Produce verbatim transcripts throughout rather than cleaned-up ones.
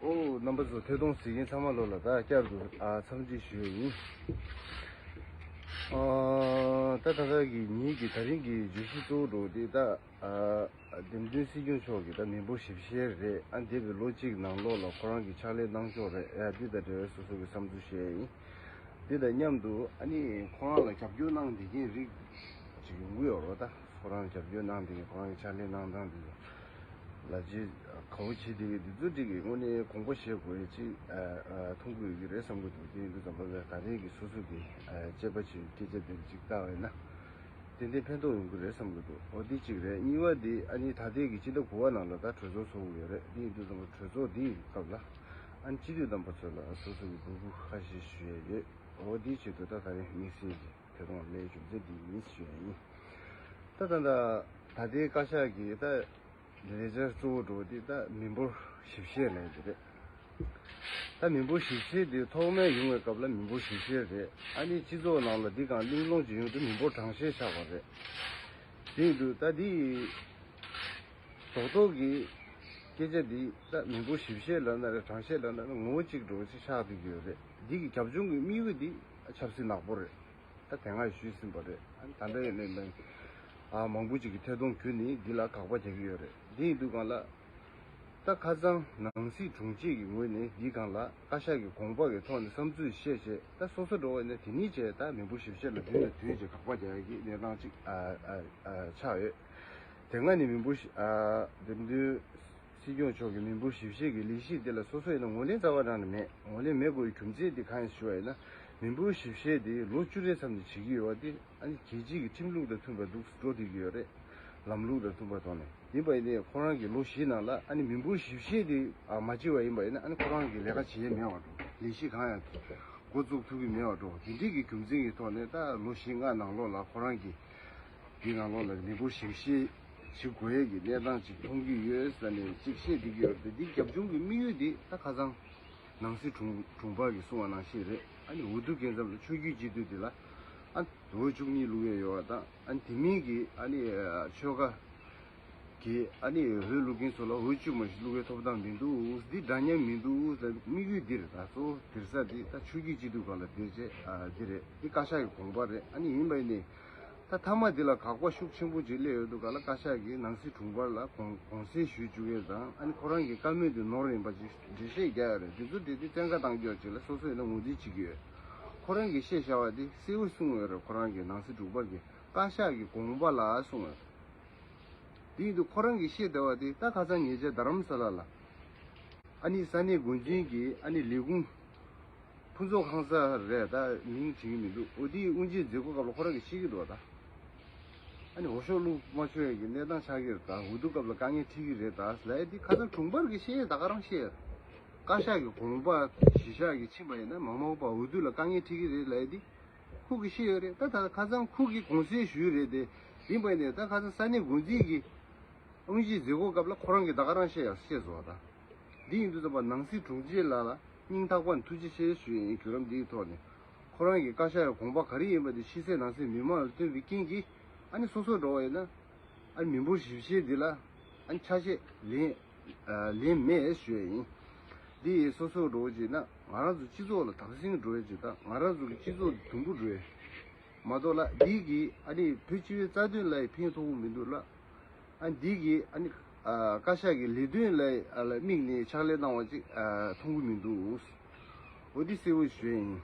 ཨོ། རྣམ་པ་ཚོ་ཐད་གཏོང་གཟིགས་མཁན་ཚང་མ་ལོ་ལ་ད་བསྐྱར་དུ་ཨ་འཚམས་འདྲི་ཞུ་ཡ་ཡིན། ཨ་ད་ད་ལྟ་གི་ཉིད་ཀྱི་ད་རིང་གི་བརྗོད་གཞི་གཙོ་བོ་འགྲོ་དེ་ད་ཨ་འདེམས་ཐོན་སྲིད་སྐྱོང་མཆོག་གི་ད་མི་འབོར་ཞིབ་བཤེར་རེད། ཨ་འདས་པའི་ལོ་གཅིག་ནང་ལོགས་ལ་ཁོ་རང་གི་ཕྱག་ལས་གནང་ཕྱོགས་རེད། ཨ་འདི་དང་འབྲེལ་བའི་སོ་སོ་གི་བསམ་ཚུལ་བཤད་ཡ་ཡིན། འདི་དང་མཉམ་དུ་ཨ་ནི་ཁོ་རང་ལ་རྒྱབ་སྐྱོར་གནང་བསྡད་མཁན་རིགས་ཅིག་ཡོང་གི་ཡོད་རེད་པ། ད་ཁོ་རང་ལ་རྒྱབ་སྐྱོར་གནང་བསྡད་མཁན་ཁོ་རང་གི་ཕྱག་ལས་གནང་སྟངས་དེ་ལ་ལ་རྗེས་དགའ་བོ་བྱེད་བསྡད་མཁན་དེ་ཚོ་འགྲིག་གི་དངོས་གནས་དགོངས་པ་བཞེས་དགོས་ཡ་ཅིག་ཨ་ཨ་མཐོང་གི་ཡོད་ཀྱི་རེད་བསམ་གྱི་འདུག་དེ་ཡིན་དུས་ཙམ་པ་ལ་ད་རེས་ཀྱི་སོ་སོ་གི་ཨ་དཔྱད་པ་བྱེད་སྐད་ཆ་དེ་ཅིག་བལྟ་བ་ཡིན་ན། ཏན་ཏན་ཕན་ཐོགས་ཡོང་གི་རེད་བསམ་གྱི་འདུག་འོ་འདི་གཅིག་རེད། གཉིས་པ་འདི་ཨ་ནི་ད་ལྟའི་གི་སྤྱི་ཟླ་དགུ་པ་ནང་ལ་ད་གྲོས་ཚོགས་ཚོགས་ཀྱི་ཡོད་རེད། འདི་ཡིན་དུས་ཙམ་པ་གྲོས་ཚོགས་འདིའི་སྐབས་ལ་ཨ་ནི་སྤྱི་འཐུས་རྣམ་པ་ཚོ་ལ་སོ་སོ་གི་འབོད་སྐུལ་ཁ་ཤས་ཞུ་ཡས་ཡོད། འོ་འདིའི་ཆེད་དུ་ད་ད་རེས་དམིགས་བསལ་གྱི་ཐད་གཏོང་ལས་རྒྱུ་མཚན་འདི་ཡིན་ཞུ་ཡས་ཡིན། ད་ད་ད་ད་ལྟའི་བཀའ་ཤག་གི་ད་ལས་འཆར་གཙོ་བོ་འགྲོ་འདི་ད་མི་འབོར་ཞིབ་བཤེར་ལས་འདི་རེད། ད་མི་འབོར་ཞིབ་བཤེར་འདི་ཐོག་མའི་ཡོང་བའི་སྐབས་ལ་མི་འབོར་ཞིབ་བཤེར་རེད། ཨ་ནི་སྤྱི་ཚོགས་ནང་ལ་འདི་གང་གླེང་སློང་ཅིག་ཡོང་དུས་མི་འབོར་གྲངས་བཤེར་ཆགས་པ་རེད། དེ་ཡིན་དུས་ད་འདི་རྡོག་རྡོག་གི་སྐད་ཆ་འདི་ད་མི་འབོར་ཞིབ་བཤེར་ལབ་ན་རེད། གྲངས་བཤེར་ལབ་ན་རེད། ངོ་བོ་གཅིག་འགྲོ་ཞིག་ཆགས་བསྡད་ཀྱི་ཡོད་རེད། འདི་གི་རྒྱབ་ལྗོངས་ཀྱི་དམིགས་ཡུལ་འདི་ཆབ་སྲིད་ནག་པོ་རེད། ད་དེ་སྔ་ཞུས་ཟིན་པ་རེད། ཨ་ནི་ད་ལྟ་ཡང་ནས་ནས་ཨ་མང་པོ་ཅིག་གིས་ཐད་གཏོང་བརྒྱུད་ནས་འདི་ལ་དགག་པ་རྒྱག་གི་ཡོད་རེད། འདི་ཡིན་དུས་གང་ལ་ད་ཁ་སང་ནང་སྲིད་དྲུང་ཆེ་གི་ངོས་ནས་འདི་སྒང་ལ་བཀའ་ཤག་གི་དགོངས་པ་གི་ཐོག་ནས་བསམ་ཚུལ་བཤད་བྱས། ད་སོ་སོ་འགྲོ་བ་ནས་དེ་ནས་བྱས་ད་མི་འབོར་ཞིབ་བཤེར་ལ་མདུན་ལ་མདུན་བྱས་དགག་པ་རྒྱག་ཡ་གི་གནས་སྟངས་ཅིག་ཨ་ཨ་ཨ་ཆགས་ཡོད། དེ་སྔ་ནས་མི་འབོར་ཞིབ་ཨ་འདེམས་ཐོན་སྲིད་སྐྱོང་མཆོག་གིས་མི་འབོར་ཞིབ་བཤེར་གྱི་ལས་གཞི་འདི་ལ་སོ་སོ་ཡིན་ན་ངོས་ལེན་རྩ་བ་རང་ནས་མེད། ངོས་ལེན་མེད་དགོས་པའི་རྒྱུ་མཚན་འདི་གང་ཡིན་ཞུ་བ་ཡིན་ན། མི་འབོར་ཞིབ་བཤེར་འདི་ལོ་བཅུ་རེའི་མཚམས་ནས་བྱེད་ཀྱི་ཡོད་པ་འདི་ཨ་ནི་རྒྱལ་སྤྱིའི་གི་ཁྲིམས་ལུགས་དང་མཐུན་པ་འདུག་འགྲོ་བསྡད་ཀྱི་ཡོད་རེད། ལམ་ལུགས་དང་མཐུན་པ་ཐོག་ནས་ཡིན་པ་ཡིན་ནའི་ཁོ་རང་གི་ལོ་བཞིའི་ནང་ལ་ཨ་ནི་མི་འབོར་ཞིབ་བཤེར་འདི་ཨ་མ་བྱས་པ་ཡིན་པ་ཡིན་ན་ཨ་ནི་ཁོ་རང་གི་ལས་ཀ་བྱེད་ཡས་མེད་པ་འགྲོ། ལས་གཞི་གང་ཡང་འགོ་བཙུགས་ཐུབ་ཀྱི་མེད་པ་འགྲོ། དེ་འདྲའི་གི་རྒྱུ་མཚན་གྱི་ཐོག་ནས་ད་ལོ་བཞི་ལྔ་ནང་ལོགས་ལ་ཁོ་རང་གི་འདི་ནང་ལོགས་ལ་མི་འབོར་ཞིབ་བཤེར་བྱེད་དགོས་ཡས་ཀྱི་གནས་སྟངས་ཅིག་མཐོང་གི་ཡོད་ཟེར་ནས་ཅིག་བཤད་བསྡད་ཀྱི་ཡོད་རེད། འདི་རྒྱབ་ལྗོངས་ཀྱི་དམིགས་ཡུལ་འདི་ད་ཁ་སང་ནང་སྲིད་དྲུང་དྲུང་འཕར་གྱིས་གསུངས་པ་ནང་བཞིན་རེད། ཨ་ནི་འོས་བསྡུ་སྐབས་མཚམས་ལ་ཆོས་བརྒྱུད་སྤྱི་འཐུས་འདི་ལ་ཨ་འོས་བཅུ་གཉིས་བླུག་ཡས་ཡོད་པ་དང་། ཨ་ནི་དེ་མིན་གྱི་ཨ་ནི་ཆོལ་ཁ་གི་ཨ་ནི་འོས་བླུག་མཁན་ཚོ་ལ་འོས་བཅུ་མ་ཞིག་བླུག་ཡས་ཐོབ་ཐང་མི་འདུག་འདི་འདྲ་མཉམ་མི་འདུག་ད་དམིགས་ཡུལ་འདི་རེད། ད་གཙོ་བོ་སྡོད་ས་འདི་ད་ཆོས་བརྒྱུད་སྤྱི་འཐུས་སྒང་ལ་སྡོད་བྱས་ཨ་འདི་རེད། འདི་བཀའ་ཤག་གི་དགོངས་པ་རེད། ཨ་ནི་ཡིན་པ་ཡིན་ནའི་ད་མཐའ་མ་འདི་ལ་དགག་པ་ཤུགས་ཆེན་པོ་ཅིག་སླེབས་ཡོང་དུས་སྒང་ལ་བཀའ་ཤག་གིས་ནང་སྲིད་དྲུང་འཕར་ལ་དགོངས་དགོངས་སེལ་ཞུ་བཅུག་ཡས་དང་། ཨ་ནི་ཁོ་རང་གི་བཀའ་མོལ་འདི་ནོར་ཡིན་པ་ཅིག་འགྲེལ་བཤད་རྒྱག་ཡ་རེད། འདི་ཚོ་འདི་འདི་བཙན་བཀའ་བཏང་རྒྱུ་ཅིག་ལ་སོ་སོ་ཡིན་ན་ངོས་འཛིན་བྱེད་ཀྱི་ཡོད། ཁོ་རང་གིས་བཤད་བཞག་པ་འདི་གསལ་བོ་གསུངས་ཡོད་རེད། ཁོ་རང་གིས་ནང་སྲིད་དྲུང་འཕར་གྱིས་བཀའ་ཤག་གི་དགོངས་པ་ལ་གསུངས་ཡོད། དེ་ཡིན་དུས་ཁོ་རང་གིས་བཤད་བསྡད་པ་དེ་ད་ཁ་སང་ཉེ་ཆར་རྡ་རམ་ས་ལ་ལ་ཨ་ནི་ས་གནས་འགོ་འཛིན་གྱི་ཨ་ནི་ལས་ཁུངས་ཕུན་ཚོགས་ཁང་གསར་རེད། ད་མིང་དྲན་གྱི་མི་འདུག་འོ་དེའི་དབུ་འབྱེད་མཛད་སྒོ་སྐབས་ལ་ཁོ་རང་གིས་བཤད་ཀྱི་འདུག་ད་ཨ་ནི་འོས་ཤོག་བླུགས་མ་ཆོག་ཡས་ཀྱི་གནས་སྟངས་ཆགས་ཀྱི་རེད། ད་འོས་བསྡུ་སྐབས་ལ་དཀའ་ངལ་འཕྲད་ཀྱི་རེད་ད་ལབ་ཡས་དེ་ཁ་སང་དྲུང་འཕར་གྱིས་བཤད་ཡས་ད་ག་རང་བཤད་ཡས། བཀའ་ཤག་གི་དགོངས་པ་གཞིར་བཞག་གིས་ཕྱིན་པ་ཡིན་ན་མ་འོངས་པ་འོས་བསྡུ་ལ་དཀའ་ངལ་འཕྲད་ཀྱི་རེད་ལབ་ཡས་དེ། ཁོ་གིས་བཤད་ཡོད་རེད། ད་ད་ཁ་སང་ཁོ་གིས་དགོངས་སེལ་ཞུས་རེད་དེ། ཡིན་པ་ནས་ད་ཁ་སང་ས་གནས་འགོ་འཛིན་གྱི་དབུ་འབྱེད་མཛད་སྒོ་སྐབས་ལ་ཁོ་རང་གིས་ད་ག་རང་བཤད་ཡ་བཤད་སོང་བ་ད། འདི་ཡིན་དུས་ཙམ་པ་ནང་སྲིད་དྲུང་ཆེ་ལགས་ལ་སྙིང་ཐག་པ་ནས་ཐུགས་རྗེ་ཆེ་ཞུ་ཡ་ཡིན། བརྒྱུད་རིམ་འདིའི་ཐོག་ནས་ཁོ་རང་གི་བཀའ་ཤག་གི་དགོངས་པ་ག་རེ་ཡིན་པ་དེ་ཕྱི་གསལ་ནང་གསལ་མི་མང་ལ་སྟོན་པའི་རྐྱེན་གྱིས་ཨ་ནི་སོ་སོ་འགྲོ་བ་ཡིན་ན་ཨ་ནི་མི་འབོར་ཞིབ་བཤེར་འདི་ལ་ཨ་ནི་ཆ་ཤས་ལེན་ལེན་མེད་ཞུ་ཡ་ཡིན། འདི་ཡིས་སོ་སོ་འགྲོ་བ་བྱས་ན་ང་རང་ཚོ་སྤྱི་ཚོགས་ལ་དམ་སྲི་འགྲོ་ཡ་ཅིག་དང་། ང་རང་ཚོ་གི་སྤྱི་ཚོགས་འདི་དུམ་བུ་འགྲོ་ཡ་མ་གཏོགས་ལ་འདི་གིས་ཨ་ནི་བོད་སྤྱི་པའི་རྩ་དོན་ལ་ཡང་ཕན་ཐོགས་ཀྱི་མི་འདུག་ལ། ཨ་འདི་གིས་ཨ་ནི་ཨ་བཀའ་ཤག་གི་ལས་དོན་ལ་ཨ་ལ་དམིགས་ནས་ཕྱག་ལས་གནང་བ་ཅིག་ཨ་མཐོང་གི་མི་འདུག་འོ་འདི་གསལ་བོ་ཞུ་ཡ་ཡིན།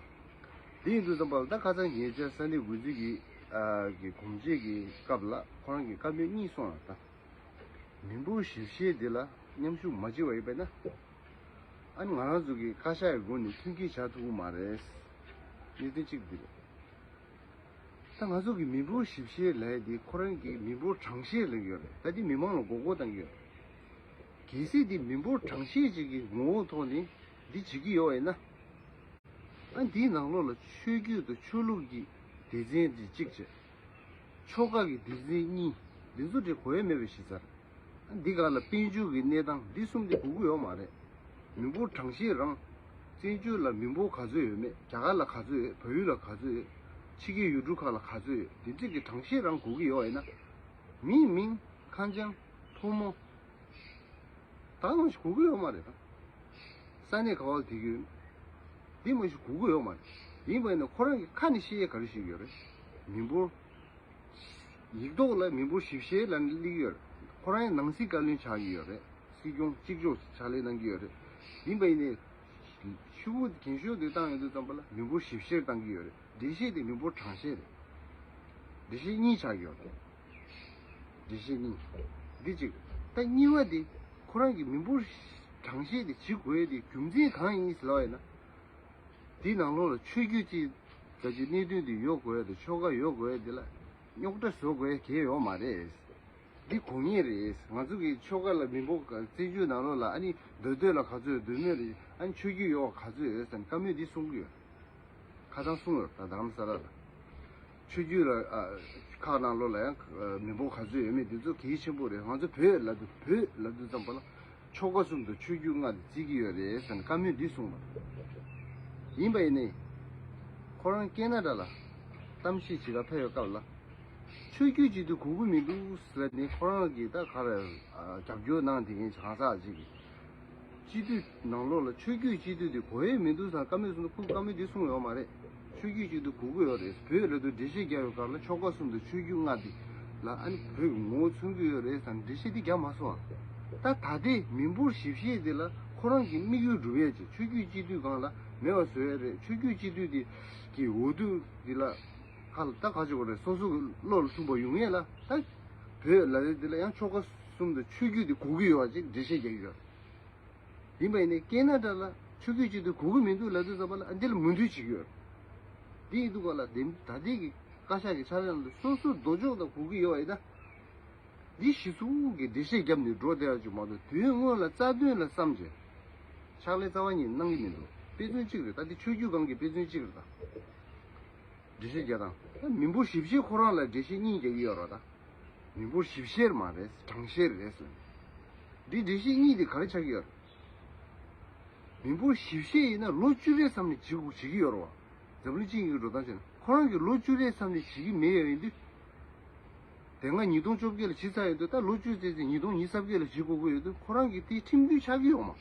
འདི་ཡིན་དུས་ཙམ་པ་ལ་ད་ཁ་སང་ཉེ་ཆར་ས་གནས་འགོ་འཛིན་གྱི་ཨ་གི་དགོངས་བཞེས་ཀྱི་སྐབས་ལ་ཁོ་རང་གི་བཀའ་མོལ་གཉིས་སོང་ལ། ད་མི་འབོར་ཞིབ་བཤེར་འདི་ལ་མཉམ་ཞུགས་མ་བྱས་པ་ཡིན་པས་ན་ཨ་ནི་ང་རང་ཚོ་གི་བཀའ་ཤག་གི་སྒོ་ནས་མཐུན་རྐྱེན་བྱ་ཐུབ་ཀྱི་མ་རེད། གནད་དོན་གཅིག་འདི་རེད། ད་ང་ཚོ་གི་མི་འབོར་ཞིབ་བཤེར་ལབ་ཡ་འདི་ཁོ་རང་གི་མི་འབོར་གྲངས་བཤེར་ལབ་ཀྱི་ཡོད་རེད། ད་འདི་མི་མང་ལ་མགོ་སྐོར་བཏང་གི་ཡོད་རེད། གལ་སྲིད་འདི་མི་འབོར་གྲངས་བཤེར་ཅིག་གི་ངོ་བོ་ཐོག་ནས་འདི་བྱེད་ཀྱི་ཡོད་པ་ཡིན་ན། ཨ་འདིའི་ནང་ལོགས་ལ་ཆོས་བརྒྱུད་དང་ཆོས་ལུགས་ཀྱི་སྡེ་ཚན་འདི་གཅིག་བྱས། ཆོལ་ཁ་གི་སྡེ་ཚན་གཉིས། འདི་ཚོ་འདྲ་གོ་ཡ་མེད་པའི་གཞི་རྩར། ཨ་འདི་ག་ལ་དཔལ་འབྱོར་གྱི་གནས་སྟངས་འདི་གསུམ་འདི་གོ་གི་ཡོད་མ་རེད། མི་འབོར་གྲངས་བཤེར་རང་། བཙན་བྱོལ་ལ་མི་འབོར་ག་ཚོད་ཡོད་མེད། རྒྱ་གར་ལ་ག་ཚོད་ཡོད། བལ་ཡུལ་ལ་ག་ཚོད་ཡོད། ཕྱི་རྒྱལ་ཡུལ་གྲུ་ཁག་ལ་ག་ཚོད་ཡོད། འདི་འདྲ་གི་གྲངས་བཤེར་རང་གོ་གི་ཡོད་ཡིན་ན། མིའི་མིང་། ཁ་བྱང་། ཕོ་མོ། ད་གང་ཞིག་གོ་གི་ཡོད་མ་རེད་ད། ས་གནས་ག་བ་དེ་གི་འདི་མ་གཞི་གོ་གི་ཡོད་མ་རེད། ཡིན་པ་ཡིན་ན་ཁོ་རང་གི་ཁ་ནས་བཤད་ཡས་ག་རེ་ཞིག་ཡོད་རེད། མི་འབོར། ཡིག་ཐོག་ལ་མི་འབོར་ཞིབ་བཤེར་ལབ་ནས་སླེབས་ཀྱི་ཡོད་རེད། ཁོ་རང་ཡང་ནང་སྲིད་བཀའ་བློན་ཆགས་ཀྱི་ཡོད་རེད། སྲིད་སྐྱོང་གཅིག་ལྕོགས་ཕྱག་ལས་གནང་གི་ཡོད་རེད། ཡིན་པ་ཡིན་ནའི་ཤོག་བུ་འགེངས་ཤོག་དེ་བཏང་ཡོང་དུས་ཙམ་པ་ལ་མི་འབོར་ཞིབ་བཤེར་བཏང་གི་ཡོད་རེད། འགྲེལ་བཤད་དེ་མི་འབོར་གྲངས་བཤེར་རེད། འགྲེལ་བཤད་གཉིས་ཆགས་ཀྱི་ཡོད་རེད། འགྲེལ་བཤད་གཉིས། འདི་གཅིག་ད་གཉིས་པ་དེ་ཁོ་རང་གི་མི་འབོར་གྲངས་བཤེར་དེ་བྱེད་དགོས་ཡས་དེ་རྒྱུ་མཚན་གང་ཡིན་ཟེར་ལབ་པ་ཡིན་ན། དེའི་ནང་ལོགས་ལ་ཆོས་བརྒྱུད་ཅིག་ད་ཅི་གནད་དོན་དེ་ཡོད་དགོས་ཡས་དེ་ཆོལ་ཁ་ཡོད་དགོས་ཡས་དེ་ལ་རྙོག་དྲ་བཟོ་དགོས་ཡས་གལ་ཡོད་མ་རེད། འདི་དགོས་ངེས་རེད། ང་ཚོ་གི་ཆོལ་ཁ་ལ་མི་འབོར་བཙན་བྱོལ་ནང་ལོགས་ལ་ཨ་ནི་མདོ་སྟོད་ལ་ག་ཚོད་ཡོད། མདོ་སྨད་ལ་ཨ་ནི་ཆོས་བརྒྱུད་ཡོད་པ་ག་ཚོད་ཡོད་ཟེར་ནས་བཀའ་མོལ་འདི་གསུང་གི་ཡོད། ཁ་སང་གསུངས་ཡོད། ད་རྡ་རམ་ས་ལ་ལ། ཆོས་བརྒྱུད་ལ་ཨ་ཁག་ནང་ལོགས་ལ་ཡང་ཨ་མི་འབོར་ག་ཚོད་ཡོད་མེད་འདི་ཚོ་གལ་ཆེན་པོ་རེད། ང་ཚོ་བོད་ལབ་དུས་བོད་ལབ་དུས་ཙམ་པ་ལ་ཆོལ་ཁ་གསུམ་དང་ཆོས་བརྒྱུད་ལྔ་དེ་བརྩི་གི་ཡོད་རེད་ཟེར་ནས་བཀའ་མོལ་འདི་གསུངས་པ། ཡིན་པ་ཡིན་ནའི་ཁོ་རང་ཀེ་ན་ཌ་ལ་གཏམ་བཤད་བྱེད་ག་ཕེབས་པའི་སྐབས་ལ་ཆོས་བརྒྱུད་སྤྱི་འཐུས་དགོས་ཀྱི་མི་འདུག་ཟེར་ནས་ཁོ་རང་གིས་ད་ག་རེ་ཨ་རྒྱབ་སྐྱོར་གནང་དེ་གན་གང་ཟག་ཅིག་གིས། སྤྱི་འཐུས་ནང་ལོགས་ལ་ཆོས་བརྒྱུད་སྤྱི་འཐུས་དེ་དགོས་ཡས་མི་འདུག་ཟེར་བཀའ་མོལ་གསུངས་ན་ཁོས་བཀའ་མོལ་འདི་གསུངས་ཡོད་མ་རེད། ཆོས་བརྒྱུད་སྤྱི་འཐུས་དགོས་ཀྱི་ཡོད་རེད། བོད་ལ་དུ་འགྲེལ་བཤད་རྒྱག་ཡོད་སྐབས་ལ་ཆོལ་ཁ་གསུམ་དང་ཆོས་བརྒྱུད་ལྔ་འདི་ལ་ཨ་ནི་བོད་ཀྱི་ངོ་བོ་མཚོན་གྱི་ཡོད་རེད་ཟེར་ནས་འགྲེལ་བཤད་འདི་རྒྱག་མ་སོང་ཨ། ད་ད་ལྟའི་མི་འབོར་ཞིབ་བཤེར་འདི་ལ་ཁོ་རང་གི་དམིགས་ཡུལ་འགྲུབ་ཡས་ཅིག་ཆོས་བརྒྱུད་སྤྱི་འཐུས་སྒང་ལ་མེད་པ་བཟོ་ཡས་རེད། ཆོས་བརྒྱུད་སྤྱི་འཐུས་འདི་གི་འོས་བསྡུ་འདི་ལ་ཁ་ལ་ད་ག་ཅིག་གོ་རེད། སོ་སོ་གི་བློ་ལ་ཐུག་པ་ཡོང་ཡས་ལ་ད་བོད་ལ་ལས་འདི་ལ་ཡང་ཆོལ་ཁ་གསུམ་དང་ཆོས་བརྒྱུད་འདི་དགོས་ཀྱི་ཡོད་པ་ཅིག་འགྲེལ་བཤད་རྒྱག་གི་ཡོད། ཡིན་པ་ཡིན་ནའི་ཀེ་ན་ཌ་ལ་ཆོས་བརྒྱུད་སྤྱི་འཐུས་དགོས་ཀྱི་མི་འདུག་ལབ་དུས་ཙམ་པ་ལ་ཨ་འདི་ལ་མོས་མཐུན་བྱེད་ཀྱི་ཡོད། འདི་ཡིན་དུས་ག་ལ་དེ་ད་ལྟའི་གི་བཀའ་ཤག་གི་ཕྱག་ལས་ནང་དུ་སོ་སོ་ལྡོག་ཕྱོགས་དང་གོ་གི་ཡོད་པ་ཡིན་ན། འདི་གཞི་ཚུགས་ཀྱི་འགྲེལ་བཤད་བརྒྱབ་ནས་འགྲོ་བསྡད་ཡ་ཅིག་མ་གཏོགས་དུས་ཡུན་སྔོན་ལ་རྩ་དོན་ལ་བསམ་བྱས། ཕྱག་ལས་རྩ་བ་ཉིད་གནང་གི་མི་འདུག་དཔེ་མཚོན་གཅིག་རེད། ད་འདི་ཆོས་བརྒྱུད་སྒང་གི་དཔེ་མཚོན་གཅིག་རེད་ད། འགྲེལ་བཤད་རྒྱག་སྟངས། ད་མི་འབོར་ཞིབ་བཤེར་ཁོ་རང་ལ་འགྲེལ་བཤད་གཉིས་རྒྱག་གི་ཡོད་རེད་ད། མི་འབོར་ཞིབ་བཤེར་མ་རེད། གྲངས་བཤེར་རེད་ཟེར། འདི་འགྲེལ་བཤད་གཉིས་དེ་ག་རེ་ཆགས་ཀྱི་ཡོད་རེད། མི་འབོར་ཞིབ་བཤེར་ཡིན་ན་ལོ་བཅུ་རེའི་མཚམས་ནས་བྱེད་དགོས་བྱེད་ཀྱི་ཡོད་རེད་བ། འཛམ་གླིང་སྤྱི་ཡོངས་ཀྱི་འགྲོ་སྟངས་བྱས་ན་ཁོ་རང་གིས་ལོ་བཅུ་རེའི་མཚམས་ནས་བྱེད་ཀྱི་མེད་ཡ་ཡིན་དུས། དེ་སྔ་ཉིས་སྟོང་བཅོ་བརྒྱད་ལ་བྱེད་ཚར་ཡོད་དུས་ད་ལོ་བཅུ་ཙམ་ཙམ་ཉིས་སྟོང་ཉི་ཤུ་རྩ་བརྒྱད་ལ་བྱེད་དགོས་ཀྱི་ཡོད་དུས་ཁོ་རང་གིས་དེ་ཁྲིམས་མཐུན་ཆགས་ཀྱི་ཡོད་མ།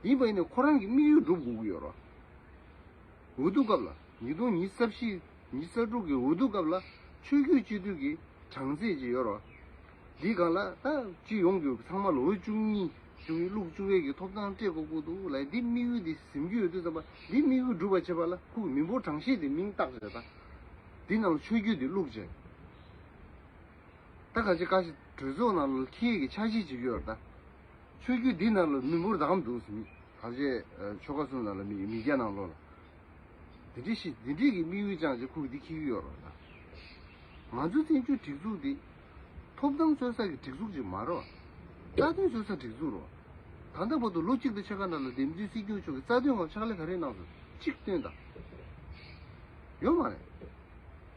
ཡིན་པ་ཡིན་ནའི་ཁོ་རང་གི་དམིགས་ཡུལ་འགྲུབ་དགོས་ཀྱི་ཡོད་རེད་བ། འོས་བསྡུ་སྐབས་ལ་ཉིས་སྟོང་ཉི་ཤུ་རྩ་བཞི་ཉི་ཤུ་རྩ་དྲུག་གི་འོས་བསྡུ་སྐབས་ལ་ཆོས་བརྒྱུད་སྤྱི་འཐུས་ཀྱི་གྲངས་ཚད་ཅིག་ཡོད་རེད་བ། འདི་སྒང་ལ་ད་སྤྱི་ཡོངས་ཀྱི་ཚང་མ་ལ་འོས་བཅུ་གཉིས་བཅུ་གཉིས་བླུག་བཅུག་ཡས་ཀྱི་ཐོབ་ཐང་སྤྲད་དགོས་ཀྱི་འདུག་ལབ། འདི་དམིགས་ཡུལ་འདི་ཟིན་གྱི་ཡོད་དུས་ཙམ་པ་འདི་དམིགས་ཡུལ་འགྲུབ་པ་བྱེད་པ་ལ་ཁོ་གི་མི་འབོར་གྲངས་བཤེར་དེ་མིང་བཏགས་རེད་ད། འདི་ནང་ལ་ཆོས་བརྒྱུད་འདི་བླུགས་བྱས། ད་ག་ཅི་བཀའ་ཤག་གྲོས་ཚོགས་ནང་ལ་འཁྱེར་ཡས་ཀྱི་འཆར་གཞི་ཅིག་ཡོད་རེད་ད། ཆོས་བརྒྱུད་འདི་ནང་ལ་མི་འབོར་བདག་མ་འདུག་ཟེར་མི། ག་ཅི་ཆོལ་ཁ་གསུམ་ནང་ལ་མི་མི་སྐྱ་ནང་ལོགས་ལ། འདི་འདྲ་ཞིག་འདི་འདྲའི་གི་དམིགས་ཡུལ་བཅངས་བྱས་ཁོ་གིས་འདི་འཁྱེར་གྱི་ཡོད་རེད་ད། ང་ཚོ་བཙན་བྱོལ་སྒྲིག་འཛུགས་འདི་ཐོབ་ཐང་རྩོད་ས་གི་སྒྲིག་འཛུགས་ཅིག་མ་རེད་བ། རྩ་དོན་རྩོད་ས་སྒྲིག་འཛུགས་རེད་བ། ད་ལྟ་བར་དུ་ལོ་གཅིག་དང་ཕྱེད་ཀ་ནང་ལ་འདེམས་ཐོན་སྲིད་སྐྱོང་མཆོག་གིས་རྩ་དོན་སྒང་ཕྱག་ལས་ག་རེ་གནང་སོང་གཅིག་སྟོན་དང་། ཡོད་མ་རེད།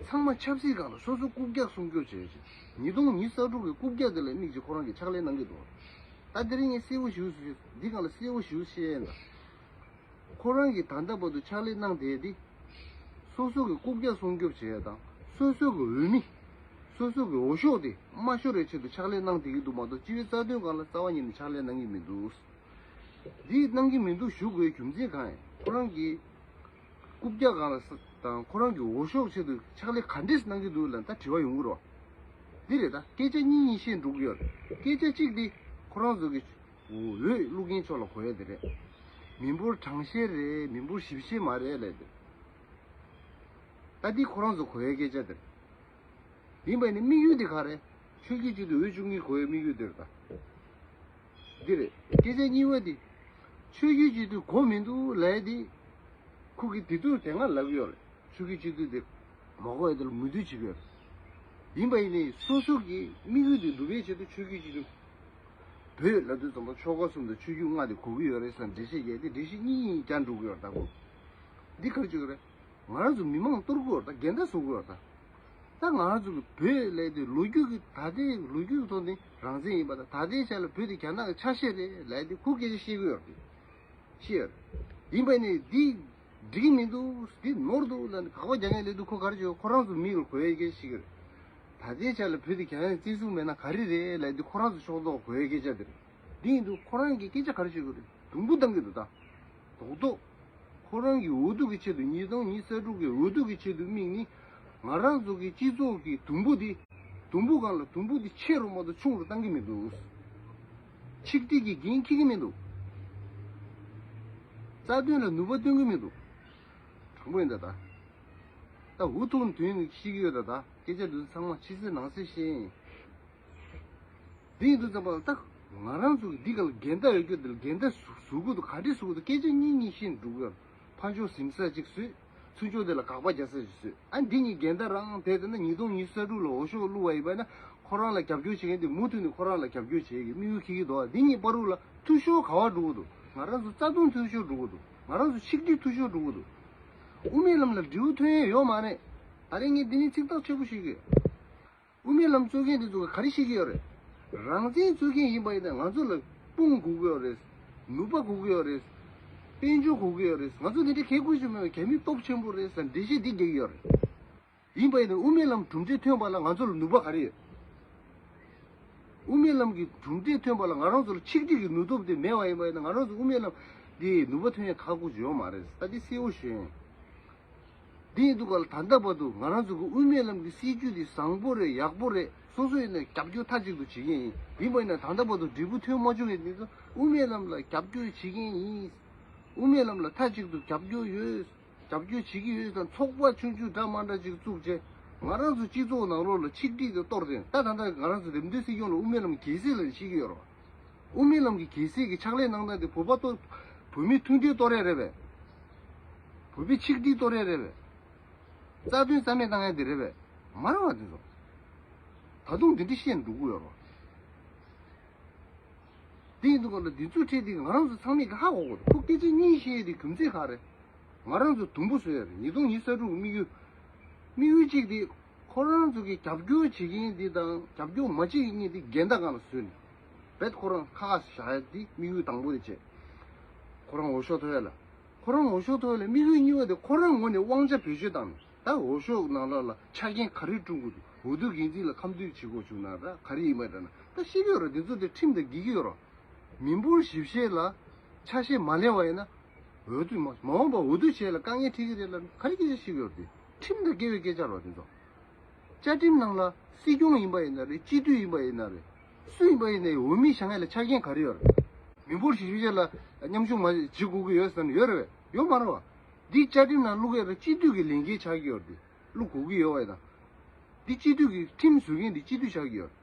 ཚང་མ་ཆབ་སྲིད་སྒང་ལ་སོ་སོ་རྐུབ་བཀྱག་སྲུང་སྐྱོབ་བྱེད་ཅིག་ཉིས་སྟོང་ཉི་ཤུ་རྩ་དྲུག་གི་རྐུབ་བཀྱག་དེ་ལ་དམིགས་ཀྱིས་ཁོ་རང་གིས་ཕྱག་ལས་གནང་གི་འདུག་ད་དེ་རིང་ངས་གསལ་བོ་ཞུ་ཞུ་འདི་སྒང་ལ་གསལ་བོ་ཞུ་བཤད་ཡིན་ད། ཁོ་རང་གིས་ད་ལྟ་བར་དུ་ཕྱག་ལས་གནང་བསྡད་དེ། སོ་སོ་གི་རྐུབ་བཀྱག་སྲུང་སྐྱོབ་བྱེད་ཡ་དང་སོ་སོ་གི་འོས་མི། སོ་སོ་གི་འོས་ཤོག་དེ་མ་ཤོར་བའི་ཆེད་དུ་ཕྱག་ལས་གནང་བསྡད་ཀྱི་འདུག་མ་གཏོགས་སྤྱི་པའི་རྩ་དོན་སྒང་ལ་རྩ་བ་ཉིད་ནས་ཕྱག་ལས་གནང་གི་མི་འདུག་འདི་གནང་གི་མི་འདུག་ཞུ་དགོས་རྒྱུ་མཚན་གང་ཡིན། ཁོ་རང་གིས་རྐུབ་བཀྱག་སྒང་ལ་ས་དང་ཁོ་རང་གི་འོས་ཤོག་ཆེད་དུ་ཕྱག་ལས་ག་འདྲས་གནང་གི་འདུག་ལབ་ན་ད་དྲི་བ་ཡོང་གི་རེད་བ། འདི་རེད་ད། སྐད་ཆ་གཉིས་གཉིས་བཤད་འགྲོ་གི་ཡོད་རེད། སྐད་ཆ་གཅིག་འདི་ཁོ་རང་ཚོ་གི་འོས་བླུག་མཁན་ཕྱོགས་ལ་གོ་ཡ་དེ་རེད། མི་འབོར་གྲངས་བཤེར་རེད། མི་འབོར་ཞིབ་བཤེར་མ་རེད་ལབ་དེ། ད་འདི་ཁོ་རང་ཚོ་གོ་ཡའི་སྐད་ཆ་དེ་རེད། ཡིན་པ་ཡིན་ན་དམིགས་ཡུལ་དེ་ག་རེད། ཆོས་བརྒྱུད་སྤྱི་འཐུས་འོས་བཅུ་གཉིས་གོ་ཡའི་དམིགས་ཡུལ་དེ་རེད་ད། འདི་རེད། སྐད་ཆ་གཉིས་པ་དེ། ཆོས་བརྒྱུད་སྤྱི་འཐུས་གོ་མི་འདུག་ལབ་ཡ་དེ། ཁོ་གིས་དེ་དུས་དེ་སྔ་ལབ་ཀྱི་ཡོད་རེད། ཆོས་བརྒྱུད་སྤྱི་འཐུས་དེ་མ་གོ་ཡ་དེ་ལ་མོས་མཐུན་བྱེད་ཀྱི་ཡོད་རེད། ཡིན་པ་ཡིན་ནའི་སོ་སོ་གི་དམིགས་ཡུལ་དེ་འགྲུབ་པའི་ཆེད་དུ་ཆོས་བརྒྱུད་སྤྱི་འཐུས། བོད་ལབ་དུས་ཙམ་པ་ཆོལ་ཁ་གསུམ་དང་ཆོས་བརྒྱུད་ལྔ་དེ་གོ་གི་ཡོད་རེད་ཟེར་འགྲེལ་བཤད་རྒྱག་དེ་འགྲེལ་བཤད་གཉིས་གཉིས་རྒྱག་འགྲོ་གི་ཡོད་རེད་ད་ཁོ། འདི་ག་རེ་བྱེད་ཀྱི་རེད། ང་རང་ཚོ་མི་མང་གཏོར་གྱི་ཡོད་རེད་ད། འགལ་ཟླ་བཟོ་གི་ཡོད་རེད་ད། ད་ང་རང་ཚོ་གི་བོད་ལབ་དེ་ལོ་རྒྱུས་ཀྱི་ད་ལྟའི་ལོ་རྒྱུས་ཀྱི་ཐོག་ནས་རང་བཙན་ཡིན་པ་དང་ད་ལྟའི་ཆ་ལ་བོད་དེ་རྒྱ་ནག་གི་ཆ་ཤས་རེད་ལབ་དེ་ཁོ་སྐད་ཆ་བཤད་གི་ཡོད་རེད། ཤེས་ཡོད། ཡིན་པ་ནི་འདི་འགྲིག་གི་མི་འདུག་འདི་ནོར་འདུག་ལབ་ནས་དགག་པ་རྒྱག་མཁན་སླེབས་དུས་ཁོ་ག་རེ་བྱེད། ཁོ་རང་ཚོ་མིག་ལ་གོ་ཡའི་སྐད་ཆ་ཞིག་རེད། ད་ལྟའི་ཆ་ལ་བོད་དེ་རྒྱ་ནག་བཙན་བཟུང་མེད་ན་ག་རེ་རེད་ལབ་དུས་ཁོ་རང་ཚོ་ཕྱོགས་གཏོགས་གོ་ཡའི་སྐད་ཆ་དེ་རེད། འདི་ཡིན་དུས་ཁོ་རང་གིས་སྐད་ཆ་ག་རེ་བཤད་དགོས་རེད། དུམ་བུ་བཏང་གི་འདུག་ད། རྡོག་རྡོག་ཁོ་རང་གི་འོས་བསྡུ་གི་ཆེད་དུ། ཉིས་སྟོང་ཉི་ཤུ་རྩ་དྲུག་གི་འོས་བསྡུ་གི་ཆེད་དུ་དམིགས་ནས་ང་རང་ཚོ་གི་སྤྱི་ཚོགས་ཀྱི་དུམ་བུ་འདི། དུམ་བུ་སྒང་ལ་དུམ་བུ་འདི་ཆེ་རུ་མ་གཏོགས་ཆུང་རུ་བཏང་གི་མི་འདུག་ཆིག་སྒྲིལ་གྱི་འགན་འཁྱེར་གྱི་མི་འདུག་རྩ་དོན་ལ་ནུས་པ་སྟོན་གྱི་མི་འདུག་དྲང་པོ་ཡིན་ད་ལྟ། ད་འུ་ཐུག་དོན་ནི་ཤེས་ཀྱི་ཡོད་ད། ད་སྐད་ཆ་འདི་ཚང་མ་ཕྱི་གསལ་ནང་གསལ་བཤད་ཡིན། འདི་ཡིན་དུས་ཙམ་པ་ལ་ད་ང་རང་ཚོ་གི་འདི་ག་ལ་འགལ་ཟླ་ཡོད་རྒྱུ་འདི་ལ་འགལ་ཟླ་བཟོ་དགོས་འདུག་ག་འདྲས་བཟོ་དགོས་འདུག་སྐད་ཆ་གཉིས་གཉིས་བཤད་འགྲོ་གི་ཡོད། ཕར་ཕྱོགས་ཟིན་ས་ཅིག་བཟོས། ཚུར་ཕྱོགས་དེ་ལ་དགག་པ་རྒྱག་ས་ཅིག་བཟོས། ཨ་འདི་གཉིས་འགལ་ཟླ་རང་དེ་དེ་ན་ཉིས་སྟོང་ཉི་ཤུ་རྩ་དྲུག་ལ་འོས་ཤོག་བླུགས་པ་ཡིན་པ་ན་ཁོ་རང་ལ་རྒྱབ་སྐྱོར་བྱེད་མཁན་དེ་མུ་མཐུད་ནས་ཁོ་རང་ལ་རྒྱབ་སྐྱོར་བྱེད་ཀྱི་དམིགས་ཡུལ་འཁྱེར་གྱི་འདུག་འདི་གཉིས་བར་དུ་ལ་འཐུས་ཤོར་ག་བ་འགྲོ་གི་འདུག་ང་རང་ཚོ་རྩ་དོན་འཐུས་ཤོར་འགྲོ་གི་འདུག་ང་རང་ཚོ་ཆིག་སྒྲིལ་འཐུས་ཤོར་འགྲོ་གི་འདུག་དབུ་མའི་ལམ་ལ་འབྲས་བུ་ཐོན་ཡས་ཡོད་མ་རེད། ད་རེས་ངས་འདི་ནས་ཚིག་ཐག་ཆོད་པོ་ཞུ་གི་ཡོད། དབུ་མའི་ལམ་རྩོད་མཁན་འདི་ཚོ་ག་རེ་བཤད་ཀྱི་ཡོད་རེད། རང་བཙན་རྩོད་མཁན་ཡིན་པ་ཡིན་ན་ང་ཚོ་ལ་དཔུང་དགོས་ཀྱི་ཡོད་རེད། ནུས་པ་དགོས་ཀྱི་ཡོད་རེད། དཔལ་འབྱོར་དགོས་ཀྱི་ཡོད་རེད། ང་ཚོ་དེ་འདྲའི་གལ་དགོས་ཀྱི་མེད་པ། རྒྱ་མི་སྟོབས་ཆེན་པོ་རེད་ཟེར་འགྲེལ་བཤད་འདི་རྒྱག་གི་ཡོད་རེད། ཡིན་པ་ཡིན་ན་དབུ་མའི་ལམ་གྲུབ་འབྲས་ཐོན་པ་ལ་ང་ཚོ་ལ་ནུས་པ་ག་རེ་ཡོད། དབུ་མའི་ལམ་གྱི་གྲུབ་འབྲས་ཐོན་པ་ལ་ང་རང་ཚོ་ལ་ཆིག་སྒྲིལ་གྱི་ནུས་སྟོབས་དེ་མེད་པ་ཡིན་པ་ཡིན་ན་ང་རང་ཚོ་དབུ་མའི་ལམ་འདི་ནུས་པ་ཐོན་ཡ་ཁག་པོ་ཡོད་མ་རེད། ད་འདི་གསལ་པོ་ཞུ་ཡིན། འདི་ཡིན་དུས་ག་ལ་ད་ལྟ་བར་དུ་ང་རང་ཚོ་གི་དབུ་མའི་ལམ་གྱི་སྲིད་བྱུས་འདི་བཟང་པོ་རེད། ཡག་པོ་རེད། སོ་སོ་ཡིན་ན་རྒྱབ་སྐྱོར་མཐའ་གཅིག་ཏུ་བྱེད་ཀྱི་ཡིན། ཡིན་པ་ཡིན་ན་ད་ལྟ་བར་དུ་འབྲས་བུ་ཐོན་མ་བྱུང་བའི་འདི་ཚོ་དབུ་མའི་ལམ་ལ་རྒྱབ་སྐྱོར་བྱེད་མཁན་ཡིན། དབུ་མའི་ལམ་ལ་མཐའ་གཅིག་ཏུ་རྒྱབ་སྐྱོར་ཡོད། རྒྱབ་སྐྱོར་བྱེད་ཀྱི་ཡོད་དང་། ཚོགས་པ་ཆུང་ཆུང་འདྲ་མ་འདྲ་ཅིག་བཙུགས་བྱས་ང་རང་ཚོ་སྤྱི་ཚོགས་ནང་ལོགས་ལ་ཆིག་སྒྲིལ་དེ་གཏོར་ཏེ། ད་ད་ལྟ་ང་རང་ཚོ་འདེམས་ཐོན་སྲིད་སྐྱོང་ལ་དབུ་མའི་ལམ་གྱི་གལ་སྲིད་ལ་བཤད་ཀྱི་ཡོད་རེད་བ། དབུ་མའི་ལམ་གྱི་གལ་སྲིད་ཀྱི་ཕྱག་ལས་གནང་སྟངས་དེ་བོད་པ་གཏོར། བོད་མི་མཐུན་སྒྲིལ་གཏོར་ཡས་རེད་པས། བོད་པའི་ཆིག་སྒྲིལ་གཏོར་ཡས་རེད་པས། རྩ་དོན་རྩ་མེད་བཏང་ཡས་དེ་རེད་པས། མ་རེད་བ་དེ་ཚོ། ད་དུང་འདི་འདྲ་བཤད་འགྲོ་གི་ཡོད་རེད་བ། དེ་ཡིན་དུས་ག་ལ་འདི་ཚོའི་གྲས་དེ་ང་རང་ཚོ་ཚང་མས་ཀྱི་ཧ་གོ་དགོས་འདུག་ཁོ་སྐད་ཆ་གཉིས་བཤད་དེ་རྒྱུ་མཚན་ག་རེ། ང་རང་ཚོ་དུམ་བུ་བཟོས་ཡ་རེད། ཉིས་སྟོང་ཉི་ཤུ་རྩ་དྲུག་གི་དམིགས་ཡུལ། དམིགས་ཡུལ་གཅིག་དེ་ཁོ་རང་ཚོ་གི་རྒྱབ་སྐྱོར་བྱེད་མཁན་འདི་དང་རྒྱབ་སྐྱོར་མ་བྱེད་མཁན་གཉིས་དེ་འགལ་ཟླ་སྒང་ལ་བཟོས་ནས་རྦད་ཁོ་རང་ཁ་ཁ་བཞག་ཡ་དེ་དམིགས་ཡུལ་དང་པོ་དེ་བྱས། ཁོ་རང་འོས་ཤོག་ཐོབ་ཡ་ལ། ཁོ་རང་འོས་ཤོག་ཐོབ་ཡ་ལ་དམིགས་ཡུལ་གཉིས་པ་དེ་ཁོ་རང་ངོས་ནས་དབང་ཆ་བེད་སྤྱོད་བཏང་ནས། ད་འོས་ཤོག་ནང་ལ་ལ་ཆ་རྐྱེན་ག་རེ་བསྐྲུན་དགོས་འདུག་འོས་བསྡུ་འགན་འཛིན་ལ་ཁ་མཐུན་བྱེད་དགོས་བྱུང་ན་ར་ག་རེ་ཡིན་པ་འདྲ་ན་ད་ཤེས་ཀྱི་ཡོད་ར། འདི་ཚོ་དེ་ཁྲིམས་དང་འགལ་གྱི་ཡོད་ར། མི་འབོར་ཞིབ་བཤེར་ལ་ཆ་ཤས་མ་ལེན་པ་ཡིན་ན་འོས་བསྡུ་མ་མ་འོངས་པ་འོས་བསྡུ་བྱེད་ལ་དཀའ་ངལ་འཕྲད་ཀྱི་རེད་ལ་ག་རེ་སྐད་ཆ་བཤད་ཀྱི་ཡོད་རེད། དེ་ཁྲིམས་དང་འགལ་བའི་སྐད་ཆ་ར་དེ་ཚོ། བཅའ་ཁྲིམས་ནང་ལ་སྲིད་སྐྱོང་ཡིན་པ་ཡིན་ན་རེད། སྤྱི་འཐུས་ཡིན་པ་ཡིན་ན་རེད། སུ་ཡིན་པ་ཡིན་ནའི་འོས་མི་བཞེངས་ཡ་ལ་ཆ་རྐྱེན་ག་རེ་ཡོད་རེད། མི་འབོར་ཞིབ་བཤེར་ལ་མཉམ་ཞུགས་མ་བྱེད་དགོས་ཀྱི་ཡོད་ཟེར་ན་ཡོད་རེད་པས། ཡོད་མ་རེད་བ། འདི་བཅའ་ཁྲིམས་ནང་བླུག་ཡ་ལ་སྤྱི་འཐུས་ཀྱི་ལས་འགན་ཆགས་ཀྱི་ཡོད་རེད། བླུག་དགོས་ཀྱི་ཡོད་པ་ཡིན་ན། འདི་སྤྱི་འཐུས་ཀྱི་ཁྲིམས་བཟོ་མཁན་འདི་སྤྱི་འཐུས་ཆགས་ཀྱི་ཡོད་རེད།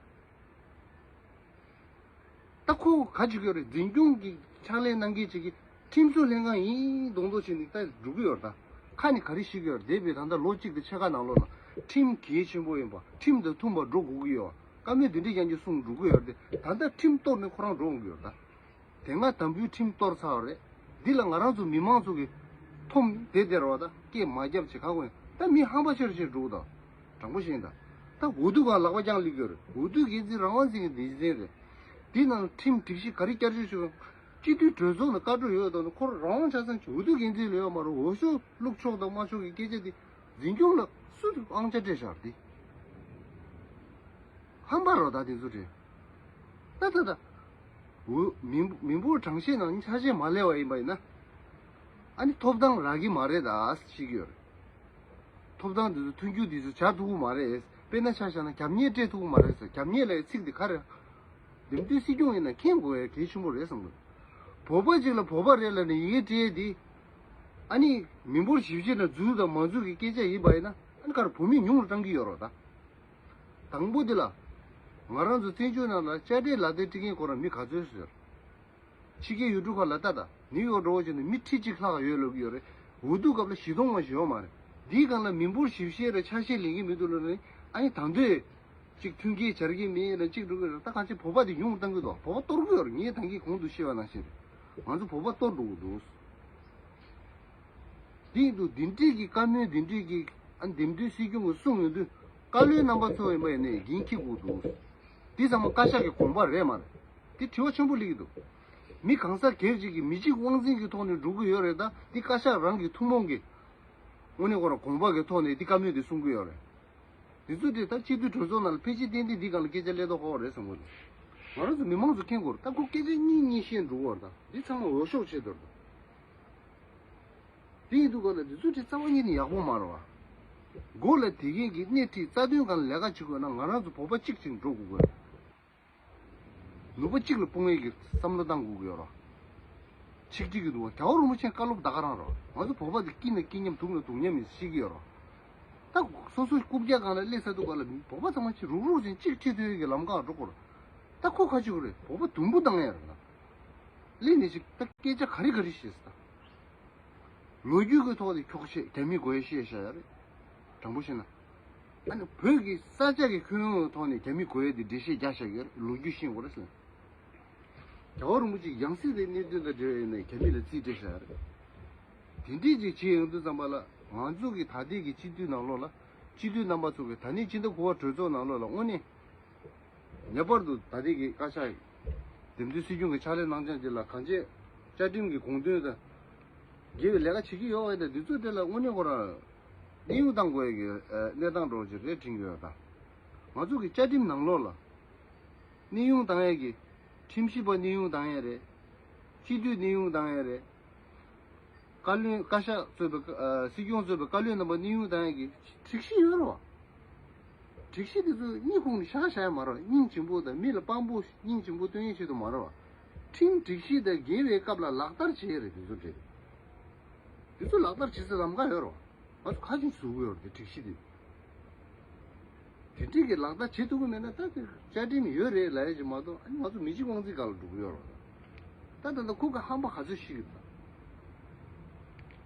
ད་ཁོ་ག་བྱེད་ཀྱི་ཡོད་རེད། འཛིན་སྐྱོང་གི་ཕྱག་ལས་གནང་མཁན་ཅིག་གིས་ཁྲིམས་བཟོ་ལྷན་ཁང་ཡིན་མདོག་མདོག་བྱས་ནས་ད་འགྲོ་གི་ཡོད་རེད། ད་ཁ་ནས་ག་རེ་བཤད་ཀྱི་ཡོད་རེད། འདས་པའི་ད་ལྟ་ལོ་གཅིག་དང་ཕྱེད་ཀ་ནང་ལོགས་ལ་ཁྲིམས་གལ་ཆེན་པོ་ཡིན་པ། ཁྲིམས་དང་མཐུན་པར་འགྲོ་དགོས་ཀྱི་ཡོད་པ། བཀའ་མོལ་འདི་འདྲས་ཀྱང་ཅིག་གསུངས་འགྲོ་གི་ཡོད་རེད། ད་ལྟ་ཁྲིམས་གཏོར་ནས་ཁོ་རང་འགྲོ་འོང་གི་ཡོད་རེད། ད་དེ་སྔ་དམ་འབུལ་ཁྲིམས་གཏོར་ཚར་བ་རེད། འདི་ལ་ང་རང་ཚོ་མི་མང་ཚོ་གི་འཐོམ་བསྡད་བསྡད་རེད་བ། ད་སྐད་མ་བརྒྱབ་བྱས་ཁ་ཁོ་ཡིན། ད་མི་ཧམ་པ་ཆེ་རུ་ཆེ་རུ་འགྲོ་གི་འདུག་དྲང་པོ་བཤད་ཡིན་ད། ད་འོས་བསྡུ་སྒང་ལག་པ་བརྐྱངས་སླེབས་ཀྱི་ཡོད་རེད། འོས་བསྡུ་འགན་འཛིན་རང་དབང་འཛིན་གྱི་སྡེ་ཚན་རེད། འདི་ནང་ཁྲིམས་སྒྲིག་གཞི་ག་རེ་བསྐྱར་བཅོས་བྱུང་། སྤྱི་འཐུས་གྲོས་ཚོགས་ནས་བཀའ་འཁྲོལ་ཡོད་དང་ནི་ཁོ་རང་དབང་ཆ་ཚང་ཆུང་འོས་བསྡུ་འགན་འཛིན་ལ་ཡོད་མ་རེད། འོས་ཤོག་བླུག་ཆོག་དང་མ་ཆོག་གི་སྐད་ཆ་དེ་འཛིན་སྐྱོང་ལ་སུ་དབང་ཆ་སྤྲད་བཞག་དེ། ཧམ་པ་རོ་ད་དེ་ཚོ་རེད། ད་ད་ད། འོ་མི་མི་འབོར་གྲངས་བཤེར་ནང་ཆ་ཤས་མ་ལེན་པ་ཡིན་པ་ཡིན་ན། ཨ་ནི་ཐོབ་ཐང་རག་གི་མ་རེད་ད་ཤེས་ཀྱི་ཡོད་རེད། ཐོབ་ཐང་དེ་ཚོ་མཐུན་འགྱུར་དེ་ཚོ་བྱ་ཐུབ་ཀྱི་མ་རེད། དཔེར་ན་ཆ་བཞག་ན་རྒྱབ་གཉེར་སྤྲད་ཐུབ་ཀྱི་མ་རེད་ཟེར། རྒྱབ་གཉེར་ལབ་ཡའི་ཚིག་དེ་ག་རེ། འདེམས་ཐོན་སྲིད་སྐྱོང་ཡིན་ན་མཁྱེན་དགོས་ཡ་གལ་ཆེན་པོ་རེད་བསམ་གི་འདུག་བོད་པ་ཅིག་ལ་བོད་པ་རེད་ལབ་ནས་ཡི་གེ་བྲིས་ཡས་དེ། ཨ་ནི་མི་འབོར་ཞིབ་བཤེར་ནང་འཛུལ་དང་མ་འཛུལ་གྱི་སྐད་ཆ་ཡིན་པ་ཡིན་ན་ཨ་ནི་ག་རེ་བོད་མི་ཉུང་རུ་བཏང་གི་ཡོད་རེད་ད། དང་པོ་དེ་ལ། ང་རང་ཚོ་བཙན་བྱོལ་ནང་ལ་དཔྱ་ཁྲལ་ལག་དེབ་སྤྲད་མཁན་ཁོ་རང་མི་ག་ཚོད་ཟེར། ཕྱི་རྒྱལ་ཡུལ་གྲུ་ཁག་ལ་ལྟ་དང་། ནིའུ་ཡོག་འགྲོ་བ་བྱས་ན་མི་ཁྲི་གཅིག་ལྷག་ཡོད་ལབ་ཀྱི་ཡོད་རེད། འོས་བསྡུ་སྐབས་ལ་བཞི་སྟོང་མ་ཞིག་ཡོད་མ་རེད། འདིའི་སྒང་ལ་མི་འབོར་ཞིབ་བཤེར་རེ་ཆ་ཤས་ལེན་གྱི་མི་འདུག་ལབ་ནས་ཨ་ནི་ད་འདོད། གཅིག་མཐུན་རྐྱེན་སྦྱར་གྱི་མེད་ལ་གཅིག་འགྲོ་གི་རེད། ད་གང་ཅི་བོད་པ་དེ་ཉུང་བཏང་གི་འདུག་བོད་པ་གཏོར་གི་ཡོད་རེད། ངས་ད་གིན་གོང་དུ་བཤད་པ་ནང་བཞིན་རེད། ང་ཚོ་བོད་པ་གཏོར་འགྲོ་གི་འདུག་འདི་ཡིན་དུས་འདི་འདྲས་ཀྱི་བཀའ་མོལ་འདི་འདྲས་ཀྱི་ཨ་འདེམས་ཐོན་སྲིད་སྐྱོང་གིས་གསུངས་ཡོང་དུས་བཀའ་བློན་རྣམ་པ་ཚོ་ཡིན་པ་ཡིན་ནའི་འགན་འཁྱེར་དགོས་འདུག་འདི་ཚང་མ་བཀའ་ཤག་གི་དགོངས་པ་རེད་མ་རེད། འདི་དྲི་བ་ཆེན་པོ་སླེབས་ཀྱི་འདུག་མི་གང་ཟག་སྒེར་གཅིག་གིས་མི་གཅིག་དབང་འཛིན་གྱི་ཐོག་ནས་འགྲོ་གི་ཡོད་རེད། ད་འདི་བཀའ་ཤག་རང་གི་ཐུན་མོང་གི་དངོས་གནས་ཁོ་རང་དགོངས་པ་གི་ཐོག་ནས་འདི་བཀའ་མོལ་འདི་གསུང་གི་ཡོད་རེད། འདི་ཚོ་དེ་ད་སྤྱི་འཐུས་གྲོས་ཚོགས་ནང་ལ་ཕལ་ཆེར་ཏན་ཏན་འདི་སྒང་ལ་སྐད་ཆ་སླེབས་མདོག་ཁ་པོ་རེད་བསམ་གྱི་འདུག་ང་རང་ཚོ་མི་མང་ཚོ་མཁྱེན་དགོས་རེད། ད་ཁོ་སྐད་ཆ་གཉིས་གཉིས་བཤད་འགྲོ་གི་ཡོད་རེད། ད་འདི་ཚང་མ་འོས་ཤོག་ཆེད་དུ་རེད། ད་ དེ་ཡིན་དུས་ག་ལ་འདི་ཚོ་ཁྲིད་རྩ་བ་ཉིད་ནས་ཡག་པོ་མ་རེད་བ། མགོ་ལ་དེ་གས་ཀྱི་སྣེ་ཁྲིད་རྩ་དོན་སྒང་ལ་ལས་ཀ་བྱེད་དགོས་ན་ང་རང་ཚོ་བོད་པ་གཅིག་ཅིག་འགྲོ་དགོས་དགོས། ནུས་པ་གཅིག་ལ་སྤུངས་ཡས་ཀྱི་བསམ་བློ་བཏང་དགོས་ཀྱི་ཡོད་རེད། ཆིག་སྒྲིལ་གྱི་འདུག་བ། རྒྱལ་བ་རིན་པོ་ཆེའི་བཀའ་སློབ་ད་ག་རང་རེད། ང་ཚོ་བོད་པ་དེ་སྐྱིད་ན་སྐྱིད་མཉམ་སྡུག་ན་སྡུག་མཉམ་ཡིན་ཤེས་ཀྱི་ཡོད་རེད། ད་སོ་སོ་རྐུབ་བཀྱག་སྒང་ལ་སླེབས་ཚར་དུས་ག་ལ་བོད་པ་ཚང་མ་གཅིག་རུག་རུག་ཅིག་གཅིག་ཁྲིད་ཐུབ་ཡས་ཀྱི་ལམ་ཁ་འགྲོ་དགོས་རེད། ད་ཁོ་ག་ཅིག་རེད། བོད་པ་དུམ་བུ་བཏང་ཡས་རེད་ད། སླེབས་ནས་ཅིག་ད་སྐད་ཆ་ག་རེ་ག་རེ་བཤད་ས་ད། ལོ་རྒྱུས་ཀྱི་ཐོག་ནས་འཁྱོག་བཤད་རྒྱ་མི་དགོས་ཡས་བཤད་བཞག་ཡོད་རེད། དྲང་པོ་བཤད་ན། ཨ་ནི་བོད་ཀྱི་ས་ཆ་གི་ཁྱོན་ཡོངས་ཐོག་ནས་རྒྱ་མི་དགོས་ཡས་དེ་འགྲེལ་བཤད་རྒྱག་བཞག་ཡོད་རེད། ལོ་རྒྱུས་ཤེས་དགོས་རེད་ཟེར། རྒྱལ་བ་རིན་པོ་ཆེ་ཡང་སྲིད་དེ་གནད་དོན་དང་འབྲེལ་བ་ཡིན་ན་རྒྱ་མི་ལ་རྩིས་སྤྲད་བཞག་ཡོད་རེད། དེ་འདྲས་ཅིག་བྱེད་ཡོང་དུས་ཙམ་པ་ལ་ང་ཚོ་གི་ད་ལྟའི་གི་སྤྱི་འཐུས་ནང་ལོགས་ལ་སྤྱི་འཐུས་རྣམ་པ་ཚོ་གི་ད་ནས་སྤྱི་ཟླ་དགུ་པ་གྲོས་ཚོགས་ནང་ལོགས་ལ་དངོས་གནས། ངེས་པར་དུ་ད་ལྟའི་གི་བཀའ་ཤག་འདེམས་ཐོན་སྲིད་སྐྱོང་གི་ཕྱག་ལས་གནང་སྟངས་དེ་ལ་གང་ཅི་བཅའ་ཁྲིམས་ཀྱི་དགོངས་དོན་དང་འགལ་བའི་ལས་ཀ་བྱེད་ཀྱི་ཡོད་པ་དང་། འདི་ཚོ་དེ་ལ་དངོས་གནས་ཁོ་རང་གནས་དབྱུང་བཏང་དགོས་ཀྱི་གནས་སྟངས་འདྲ་བོ་ཅིག་རེད་དྲན་གྱི་ཡོད། ད་ང་ཚོ་གི་བཅའ་ཁྲིམས་ནང་ལོགས་ལ་གནས་དབྱུང་བཏང་ཡས་ཀྱི་ཁྲིམས་ཞིབ་པ་གནས་དབྱུང་བཏང་ཡས་རེད། སྤྱི་འཐུས་གནས་དབྱུང་བཏང་ཡས་རེད། བཀའ་བློན་བཀའ་ཤག་གཙོས་པའི་ཨ་སྲིད་སྐྱོང་གཙོས་པའི་བཀའ་བློན་རྣམ་པ་གནས་དབྱུང་བཏང་ཡས་ཀྱི་སྒྲིག་གཞི་ཡོད་རེད་བ། སྒྲིག་གཞི་དེ་ཚོ་སྙིང་ཁུང་ནས་བཞག་བཞག་ཡ་མ་རེད་བ། སྙིང་རྗེ་པོ་དང་མི་ལ་དཔང་པོ་སྙིང་རྗེ་པོ་སྟོན་ཡས་ཆེད་དུ་མ་རེད་བ། ཁྲིམས་སྒྲིག་གཞི་དང་འགལ་བའི་སྐབས་ལ་ལག་བསྟར་བྱེད་ཡས་རེད། དེ་ཚོ་དེ་དེ་ཚོ་ལག་བསྟར་བྱེད་སའི་ལམ་ཁ་ཡོད་རེད་བ། ང་ཚོ་ཁ་ཆེམས་བཟོ་གི་ཡོད་རེད། དེ་སྒྲིག་གཞི་དེ། དེ་འདྲའི་གི་ལག་བསྟར་བྱེད་ཐུབ་ཀྱི་མེད་ན་ད་དེ་བཅའ་ཁྲིམས་ཡོད་རེད་ལབ་ཡ་ཅིག་མ་གཏོགས། ཨ་ནི་ང་ཚོ་མི་གཅིག་དབང་འཛིན་སྒང་ལ་འགྲོ་གི་ཡོད་རེད། ད་ད་ལྟ་ཁོ་གི་ཧམ་པ་ག་ཚོད་ཤི་གི་ད།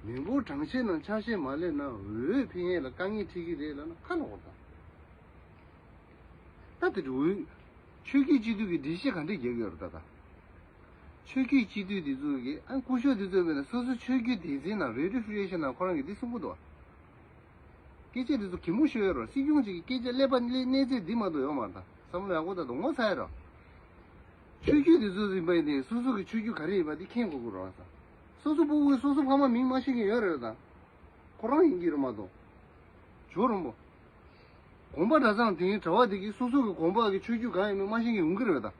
མི་འབོར་གྲངས་བཤེར་ནང་ཆ་ཤས་མ་སླེབས་ན་འོས་འཕེན་ཡས་ལ་དཀའ་ངལ་འཕྲད་ཀྱི་རེད་ལབ་ན་ཁ་ལོག་གོ་ད། ད་དེ་འདྲ་འོས་ཆོས་བརྒྱུད་སྤྱི་འཐུས་ཀྱི་འགྲེལ་བཤད་ག་འདྲས་རྒྱག་གི་ཡོད་རེད་ད་ད། ཆོས་བརྒྱུད་སྤྱི་འཐུས་དེ་ཚོ་གི་ཨ་སྐུ་ཞབས་དེ་ཚོ་བས་ན་སོ་སོ་ཆོས་བརྒྱུད་སྡེ་ཚན་ནང་རེ་ཌི་ཡོ་ཧྥི་རི་ཨེ་ཤན་ནང་ཁོ་རང་གིས་འདི་གསུང་གི་འདུག་བ། སྐད་ཆ་དེ་ཚོ་གད་མོ་ཤོར་ཡོད་རེད། སྲིད་སྐྱོང་གཅིག་གི་སྐད་ཆ་ཀླད་པ་ཀླད་གནས་ཚད་འདི་མ་གཏོགས་ཡོད་མ་རེད་ད། བསམ་བློ་ཡག་པོ་ད་དུང་ངོ་ཚ་ཡ་རེད། ཆོས་བརྒྱུད་དེ་ཚོ་ཡིན་པ་ཡིན་ཏེ་སོ་སོ་གི་ཆོས་བརྒྱུད་ག་རེ་ཡིན་པ་འདི་མཁྱེན་དགོས་ཀྱི་རེད་བ། སོ་སོ་སྤུ་གུ་གིས་སོ་སོ་ཕ་མ་མིང་མ་ཤེས་མཁན་ཡོད་རེད་ད། ཁོ་རང་ཡིན་གྱི་རེད་མ་གཏོགས། ཇོ་རོང་པོ། དགོན་པ་གྲྭ་ཚང་དེའི་གྲྭ་པ་དེ་གིས་སོ་སོ་གི་དགོན་པ་གི་ཆོས་བརྒྱུད་གང་ཡིན་མིན་མ་ཤེས་མཁན་ཡོང་གི་རེད་ད།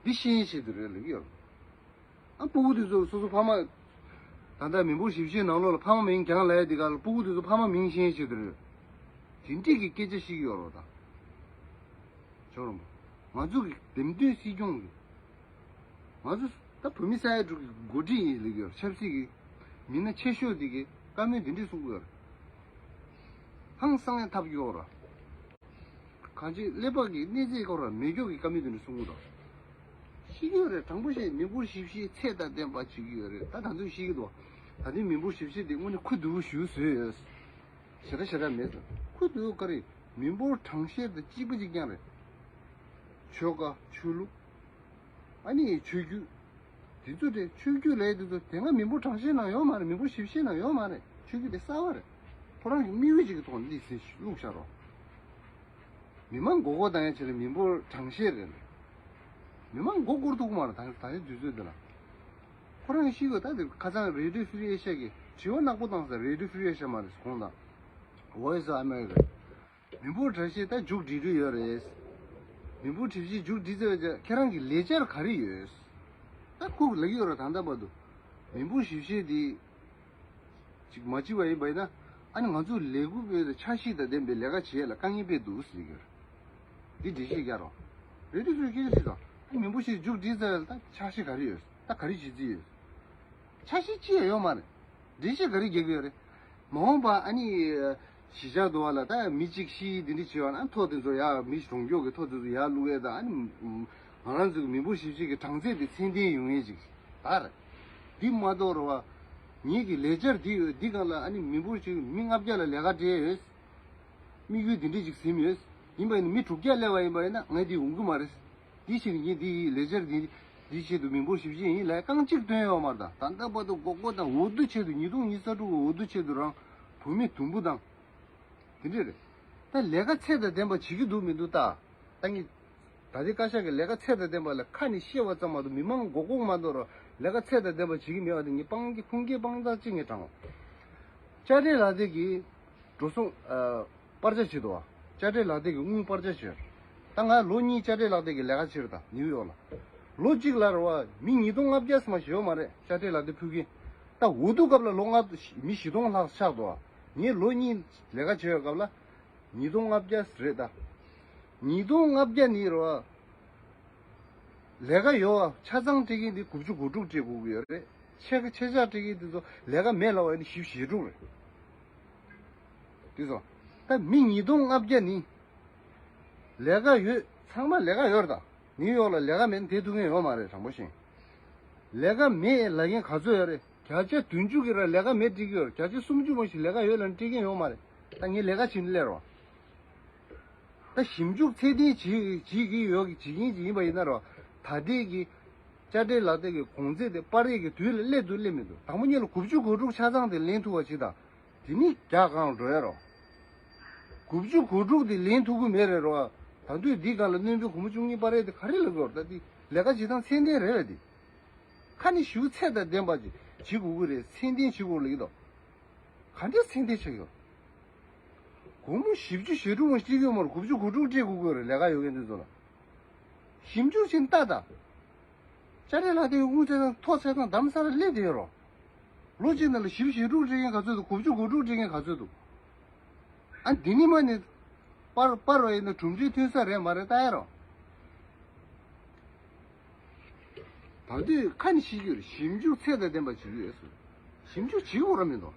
འདི་ཤེས་ཡས་ཆེད་དུ་རེད་ལབ་ཀྱི་ཡོད་རེད། ཨ་སྤུ་གུ་དེ་ཚོ་སོ་སོ་ཕ་མ། ད་ལྟ་མི་འབོར་ཞིབ་བཤེར་ནང་ལོགས་ལ་ཕ་མ་མིང་རྒྱང་ལ་ཡ་དེ་ག་ལ་སྤུ་གུ་དེ་ཚོ་ཕ་མ་མིང་ཤེས་ཆེད་དུ་རེད། དེ་འདྲས་ཀྱི་སྐད་ཆ་བཤད་ཀྱི་ཡོད་རེད་ད། ཇོ་རོང་པོ། ང་ཚོ་གི་འདེམས་ཐོན་སྲིད་སྐྱོང་གི། ང་ཚོ་ད་བོད་མི་ས་ཡ་དྲུག་གི་འགོ་ཁྲིད་ཡིན་ལབ་ཀྱི་ཡོད་རེད། ཆབ་སྲིད་ཀྱི་མི་སྣ་ཆེ་ཤོས་དེ་གིས་བཀའ་མོལ་དེ་འདྲས་གསུང་གི་ཡོད་རེད། ཧང་སང་ཡ་ཐབས་ཡོད་རེད། གང་ཅི་ཀླད་པ་གི་གནས་ཚད་སྐོར་ལ་མེད་སྐྱོ་གི་བཀའ་མོལ་དེ་འདྲ་གསུང་གི་འདུག་ཤེས་ཀྱི་ཡོད་རེད། དྲང་པོ་བཤད། མི་འབོར་ཞིབ་བཤེར་ཚད་དང་ལྡན་པ་བྱེད་ཀྱི་ཡོད་རེད། ད་ད་དུང་ཤེས་ཀྱི་འདུག་ད་ལྟའི་མི་འབོར་ཞིབ་བཤེར་དེ་དངོས་གནས་ཁུ་བསྡུ་ཞུ་བཟོས་ཡོད། ཞེ་དྲག་ཞེ་དྲག་མེད་ཟེར། ཁུ་བསྡུ་ག་རེ། མི་འབོར་གྲངས་བཤེར་དང་གཅིག་པ་གཅིག་རྐྱང་རེད། ཆོལ་ཁ་ཆོས་ལུགས། ཨ་ནི་ཆོས་བརྒྱུད། དེ་ཚོ་དེ་ཆོས་བརྒྱུད་ལས་དེ་ཚོ་དེ་སྔ་མི་འབོར་གྲངས་བཤེར་ནང་ཡོད་མ་རེད། མི་འབོར་ཞིབ་བཤེར་ནང་ཡོད་མ་རེད། ཆོས་བརྒྱུད་དེ་གསར་བ་རེད། ཁོ་རང་གི་དམིགས་ཡུལ་ཅིག་གི་ཐོག་ནས་འདི་ཟིན་བླུགས་བཞག་རོགས། མི་མང་མགོ་སྐོར་བཏང་ཡ་ཆེད་ལ་མི་འབོར་གྲངས་བཤེར་རེད། མི་མང་མགོ་སྐོར་ཐུབ་ཀྱི་མ་རེད། ད་ད་ལྟའི་དུས་ཚོད་འདི་ལ། ཁོ་རང་གི་ཤེས་དགོས། ད་དེ་ཁ་སང་རེ་ཌི་ཡོ་ཧྥི་རི་ཨེ་ཤ་གི་དྲི་བ་ནག་པོ་བཏང་ས། རེ་ཌི་ཡོ་ཧྥི་རི་ཨེ་ཤ་མ་རེད། གོང་དང་Voice of America། མི་འབོར་གྲངས་བཤེར་ད་མཇུག་སྒྲིལ་འགྲོ་ཡོད་རེད། མི་འབོར་གྲངས་བཤེར་མཇུག་སྒྲིལ་ཚར་བའི་རྗེས་ཁྱེད་རང་གི་ལས་འཆར་ག་རེ་ཡོད། ད་ཁོ་གིས་ལབ་ཀྱི་ཡོད་རེད། ད་ལྟ་བར་དུ་མི་འབོར་ཞིབ་བཤེར་འདི་ཅིག་མ་བྱས་པ་ཡིན་པ་ཡིན་ན། ཨ་ནི་ང་ཚོ་ལས་འགུལ་སྤེལ་ཏེ་འཆར་གཞི་དང་ལྡན་པའི་ལས་ཀ་བྱེད་ཡ་ལ་དཀའ་ངལ་འཕྲད་འདུག་ཟེར་གྱི་ཡོད་རེད། འདི་འགྲེལ་བཤད་རྒྱག་རོགས། རེ་ཌི་ཡོ་ཧྥི་རི་ཨེ་ཤ་གིས་དྲིས་སོང་། ཨ་ནི་མི་འབོར་ཞིབ་བཤེར་མཇུག་སྒྲིལ་ཚར་ཡ་ལ་ད་འཆར་གཞི་ག་རེ་ཡོད། ད་ག་རེ་བྱེད་རྩིས་ཡོད། འཆར་གཞི་ཅི་ཡང་ཡོད་མ་རེད། འགྲེལ་བཤད་ག་རེ་རྒྱག་གི་ཡོད་རེད། མ་འོངས་པ་ཨ་ནི་གཞིས་ཆགས་དུ་བ་ལ་ད་མི་གཅིག་ཤི་འདི་འདྲ་བྱེད་པ་ན་ཐོ་དེ་ཚོ་ཡར། མི་གྲོངས་མགྱོགས་ཀྱི་ཐོ་དེ་ཚོ་ཡར་བླུག་ཡས་དང་། ཨ་ནི་ང་རང་ཚོ་གི་མི་འབོར་ཞིབ་བཤེར་གྱི་གྲངས་ཚད་དེ་ཚད་ལྡན་ཡོང་ཡས་ཅིག་ད་རེད། འདི་མ་གཏོགས་རེད་བ། ངེད་ཀྱི་ལས་འཆར་འདི་ཡོད། འདི་སྒང་ལ་ཨ་ནི་མི་འབོར་ཞིག་མི་ལྔ་བརྒྱ་ལ་ལས་ཀ་སྤྲད་ཡོད། དམིགས་ཡུལ་འདི་འདྲ་ཅིག་ཟིན་ཡོད། ཡིན་པ་ཡིན་ན་མི་དྲུག་བརྒྱ་སླེབས་པ་ཡིན་པ་ཡིན་ན་ང་འདི་འོང་གི་མ་རེད། འདི་ཕྱིར་ངས་འདི་ལས་འཆར་འདི་འདི་ཆེད་དུ་མི་འབོར་ཞིབ་བཤེར་ཡིན་ལབ་རྐང་གཅིག་བཏོན་ཡོད་མ་རེད། ད་ད་ལྟ་བར་དུ་འགོག་རྐྱེན་དང་འོས་བསྡུ་ཆེད་དུ། ཉིས་སྟོང་ཉི་ཤུ་རྩ་དྲུག་གི་འོས་བསྡུ་ཆེད་དུ་རང་བུད་མེད་དུམ་བུ་བཏང་། དེ་འདྲ་རེད། ད་ལས་ཀ་ཚད་དང་ལྡན་པ་བྱེད་ཀྱི་འདུག་མི་འདུག་ལྟ། ད་ངས་ད་ལྟའི་བཀའ་ཤག་གི་ལས་ཀ་ཚད་དང་ལྡན་པ་ལ་ཁ་ནས་བཤད་པ་ཙམ་མ་གཏོགས། མི་མང་མགོ་སྐོར་མ་གཏོགས་རོ། ལས་ཀ་ཚད་དང་ལྡན་པ་བྱེད་ཀྱི་མེད་པ་དེ་ངས་སྤང་གི་ཕུང་སྐྱེས་སྤང་ཐག་གཅིག་ངས་དྲངས། དཔྱ་ཁྲལ་ལག་དེབ་ཀྱི་འགྲོ་སོང་ཨ་སྤར་ཆ་བྱེད་དོ། དཔྱ་ཁྲལ་ལག་དེབ་ཀྱི་དངུལ་སྤར་ཆ་བྱོས། ད་ང་ལོ་གཉིས་དཔྱ་ཁྲལ་ལག་དེབ་ཀྱི་ལས་ཀ་བྱེད་རེད་ད། ནིའུ་ཡོག་ལ། ལོ་གཅིག་ལ་རེད་བ། མི་ཉིས་སྟོང་ལྔ་བརྒྱ་ཙམ་ཞིག་ཡོད་མ་རེད། དཔྱ་ཁྲལ་ལག་དེབ་ཕུལ་མཁན། ད་འོས་བསྡུ་སྐབས་ལ་ལོ་ལྔ་མི་བཞི་སྟོང་ལྷག་ཆགས་འདུག་ངས་ལོ་གཉིས་ལས་ཀ་བྱེད་པའི་སྐབས་ལ་ཉིས་སྟོང་ལྔ་བརྒྱ་རེད་ད། ཉིས་སྟོང་ལྔ་བརྒྱ་ནི་རོ། ལས་ཀ་ཡོད་པ་ཆ་ཚང་སྤྲད་མཁན་དེ་དགུ་བཅུ་གོ་དྲུག་སྤྲད་དགོས་ཀྱི་ཡོད་རེད། ཕྱེད་ཀ་ཕྱེད་བཅག་སྤྲད་མཁན་དེ་ཚོ་ལས་ཀ་མེད་ལབ་པ་ནི་བཞི་བཅུ་ཞེ་དྲུག་རེད། དེ་ཚོ་ད་མི་ཉིས་སྟོང་ལྔ་བརྒྱ་ནི་ལས་ཀ་ཡོད། ཚང་མ་ལས་ཀ་ཡོད་རེད་ད། ནིའུ་ཡོག་ལ་ལས་ཀ་མེད་ན་བསྡད་ཐུབ་མཁན་ཡོད་མ་རེད། དྲང་པོ་བཤད། ལས་ཀ་མེད་ལབ་མཁན་ག་ཚོད་ཡོད་རེད། བརྒྱ་ཆ་བདུན་ཅུ་གིས་ར་ལས་ཀ་མེད་སྤྲད་ཀྱི་ཡོད་རེད། བརྒྱ་ཆ་སུམ་ཅུ་མ་ཞིག་ལས་ཀ་ཡོད་ལབ་ན་སྤྲད་མཁན་ཡོད་མ་རེད། ད་ངས་ལས་ཀ་བྱེད་ནས་སླེབས་རོགས། ད་ཞིབ་འཇུག་ཚད་ལྡན་བྱེད་བྱེད་ཀྱི་ཡོད་ཀྱི་བྱེད་མཁན་ཅིག་ཡིན་པ་ཡིན་ན་རོ། ད་ལྟའི་གི་དཔྱ་ཁྲལ་ལག་དེབ་ཀྱི་གོང་ཚད་དེ་སྤར་ཡས་ཀྱི་དུས་ལ་སླེབས་འདུག་སླེབས་མི་འདུག་དང་པོ་ཉིད་ལ་དགུ་བཅུ་གོ་དྲུག་ཆ་ཚང་དེ་ལེན་ཐུབ་པ་ཅིག་དང་། དེ་ནི་རྒྱ་གང་ལ་འགྲོ་ཡ་རོ། དགུ་བཅུ་གོ་དྲུག་དེ་ལེན་ཐུབ་ཀྱི་མེད་རེད་རོ། ད་དུས་འདི་སྒང་ལ་སྣོན་པའི་སྒོར་མོ་བཅུ་གཉིས་སྤར་ཡས་དེ་ག་རེ་ལབ་དགོས་རེད། ད་དེ་ལས་ཀ་བྱེད་སྟངས་ཚད་ལྡན་རེད་ལ་དེ། ཁ་ནི་ཞེ་པོ་ཚད་དང་ལྡན་པ་ཅིག་བྱེད་དགོས་ཀྱི་རེད། ཚད་ལྡན་བྱེད་དགོས་ལབ་ཀྱི་འདུག་ག་འདྲའི་ཚད་ལྡན་ཆགས་ཡོད། སྒོར་མོ་བཞི་བཅུ་ཞེ་དྲུག་མ་སྤྲད་ཀྱི་ཡོད་མ་རེད། དགུ་བཅུ་གོ་དྲུག་སྤྲད་དགོས་ཀྱི་རེད། ལས་ཀ་ཡོད་མཁན་དེ་ཚོ་ལ་ཞིབ་འཇུག་བྱེད་ལྟ་ད། དཔྱ་ཁྲལ་ལག་དེབ་དངུལ་རྩིས་དང་ཐོ་རྩིས་དང་རྡ་རམ་ས་ལ་སླེབས་བསྡད་ཡོད་རོ། ལོ་གཅིག་ནང་ལ་བཞི་བཅུ་ཞེ་དྲུག་སྤྲད་མཁན་ག་ཚོད་འདུག་དགུ་བཅུ་གོ་དྲུག་སྤྲད་མཁན་ག་ཚོད་འདུག་ཨ་འདི་ནི་མ་ནི་པར་པར་བ་ཡིན་ན་གྲུབ་འབྲས་ཐོན་ས་རེད་མ་རེད་ལྟ་ཡ་རོ། ད་དུས་ཁ་ནས་ཤེས་རྒྱུ་རེད། ཞིབ་འཇུག་ཚད་དང་ལྡན་པ་བྱེད་ཀྱི་ཡོད་ཟེར། ཞིབ་འཇུག་བྱེད་དགོས་ར་མི་འདུག་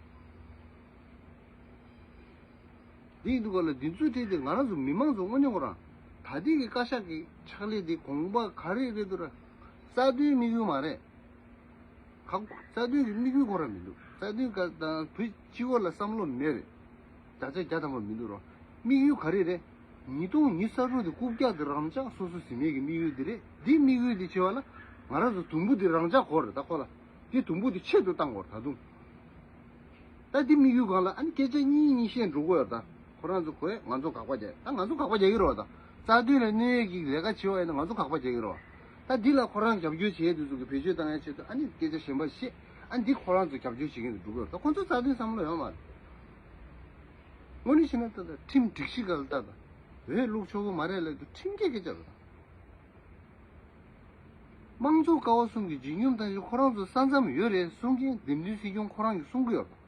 འདི་ཡིན་དུས་ག་ལ་འདི་ཚོའི་གྲས་དེ་ང་རང་ཚོ་མི་མང་ཚོ་དངོས་གནས་ཁོ་རང་ད་ལྟའི་གི་བཀའ་ཤག་གི་ཕྱག་ལས་དེ་དགོངས་པ་ག་རེ་རེད་འདུག་ར། རྩ་དོན་དམིགས་ཡུལ་མ་རེད། ག་རྩ་དོན་གྱི་དམིགས་ཡུལ་ཁོ་རང་མི་འདུག་རྩ་དོན་ག་དང་བོད་སྤྱི་བོ་ལ་བསམ་བློ་མེད་རེད། བརྒྱ་ཆ་བརྒྱ་ཐམ་པ་མི་འདུག་རོ། དམིགས་ཡུལ་ག་རེ་རེད། ཉིས་སྟོང་ཉི་ཤུ་རྩ་དྲུག་དེ་རྐུབ་བཀྱག་དེ་རང་འཇགས་སོ་སོ་ཟིན་མེད་ཀྱི་དམིགས་ཡུལ་དེ་རེད། འདི་དམིགས་ཡུལ་དེ་བྱེད་པ་ལ་ང་རང་ཚོ་དུམ་བུ་དེ་རང་འཇགས་དགོས་རེད་ད་ཁོ་ལ། དེ་དུམ་བུ་དེ་ཆེད་དུ་བཏང་དགོས་རེད་ད་དུང་། ད་འདི་དམིགས་ཡུལ་སྒང་ལ་ཨ་ནི་སྐད་ཆ་གཉིས་གཉིས་བཤད་འགྲོ་དགོས་རེད་ད། ཁོ་རང་ཚོ་གོ་ཡ་ང་ཚོ་དགག་པ་རྒྱག་ད་ང་ཚོ་དགག་པ་རྒྱག་གི་རེད་བ་ད། རྩ་དོན་ལ་གནོད་ཡས་ཀྱི་ལས་ཀ་བྱེད་པ་ཡིན་ན་ང་ཚོ་དགག་པ་རྒྱག་གི་རེད་བ། ད་འདི་ལ་ཁོ་རང་རྒྱབ་སྐྱོར་བྱེད་ཡས་དེ་ཚོ་གི་བེད་སྤྱོད་བཏང་ཡ་ཆེད་དུ་ཨ་ནི་སྐད་ཆ་གཞན་པ་བཤད། ཨ་འདི་ཁོ་རང་ཚོ་རྒྱབ་སྐྱོར་བྱེད་མཁན་དུ་འགྲོ་གི་རེད་ད། ཁོ་ཚོ་རྩ་དོན་བསམ་བློ་ཡོད་མ་རེད། དངོས་གནས་བྱས་ན་ད་ལྟ་ཁྲིམས་སྒྲིག་གཞི་སྒང་ལ་ལྟ་ད། འོས་བླུག་ཆོག་གི་མ་རེད་ལབ་དུས་ཁྲིམས་འགལ་སྐད་ཆ་རེད་ད། དམངས་གཙོ་ཀ་བ་གསུམ་གྱི་ལྗིད་སྙོམས་དང་ཁོ་རང་ཚོ་ས་མཚམས་ཡོད་རེད་གསུང་མཁན་འདེམས་ཐོན་སྲིད་སྐྱོང་ཁོ་རང་གིས་གསུང་གི་ཡོད་རེད།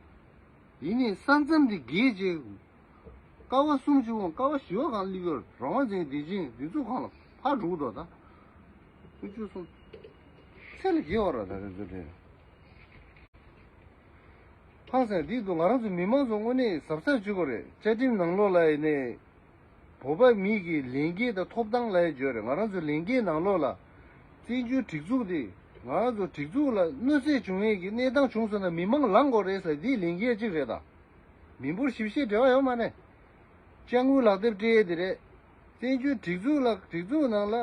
ཡིན་ནའི་ས་མཚམས་དེ་བརྒལ་རྗེས། ཀ་བ་གསུམ་བཅུ་བོ་ཀ་བ་བཞི་བ་གང་སླེབས་ཡོད་རང་དབང་འཛིན་བདེ་ཆེན་འདི་ཚོ་གང་ལ་ཕར་འགྲོ་གི་འདུག་ད། དབུ་ཆུ་གསུམ། ཚད་ལས་བརྒལ་བ་ར་ད་རེ་ཚོ་རེད། ཧང་སང་འདི་འདུག་ང་རང་ཚོ་མི་མང་ཚོ་དངོས་གནས་གཟབ་གཟབ་བྱེད་དགོས་རེད། བཅའ་ཁྲིམས་ནང་ལོགས་ལ་ཡིན་ནའི། བོད་པ་མི་གི་ལས་འགན་དང་ཐོབ་ཐང་ལ་ཡང་བརྗོད་རེད། ང་རང་ཚོ་ལས་འགན་ནང་ལོགས་ལ། བཙན་བྱོལ་སྒྲིག་འཛུགས་དེ་ང་རང་ཚོ་སྒྲིག་འཛུགས་ལ་གནོད་འཚེ་བྱུང་ཡས་ཀྱི་གནས་སྟངས་བྱུང་སོང་ན་མི་མང་ལངས་དགོས་རེད་ཟེར་འདི་ལས་འགན་གཅིག་རེད་ད། མི་འབོར་ཞིབ་བཤེར་འབྲེལ་བ་ཡོད་མ་རེད། དཔྱ་དངུལ་ལག་དེབ་སྤྲད་ཡས་དེ་རེད། བཙན་བྱོལ་སྒྲིག་འཛུགས་ལ་སྒྲིག་འཛུགས་ནང་ལ་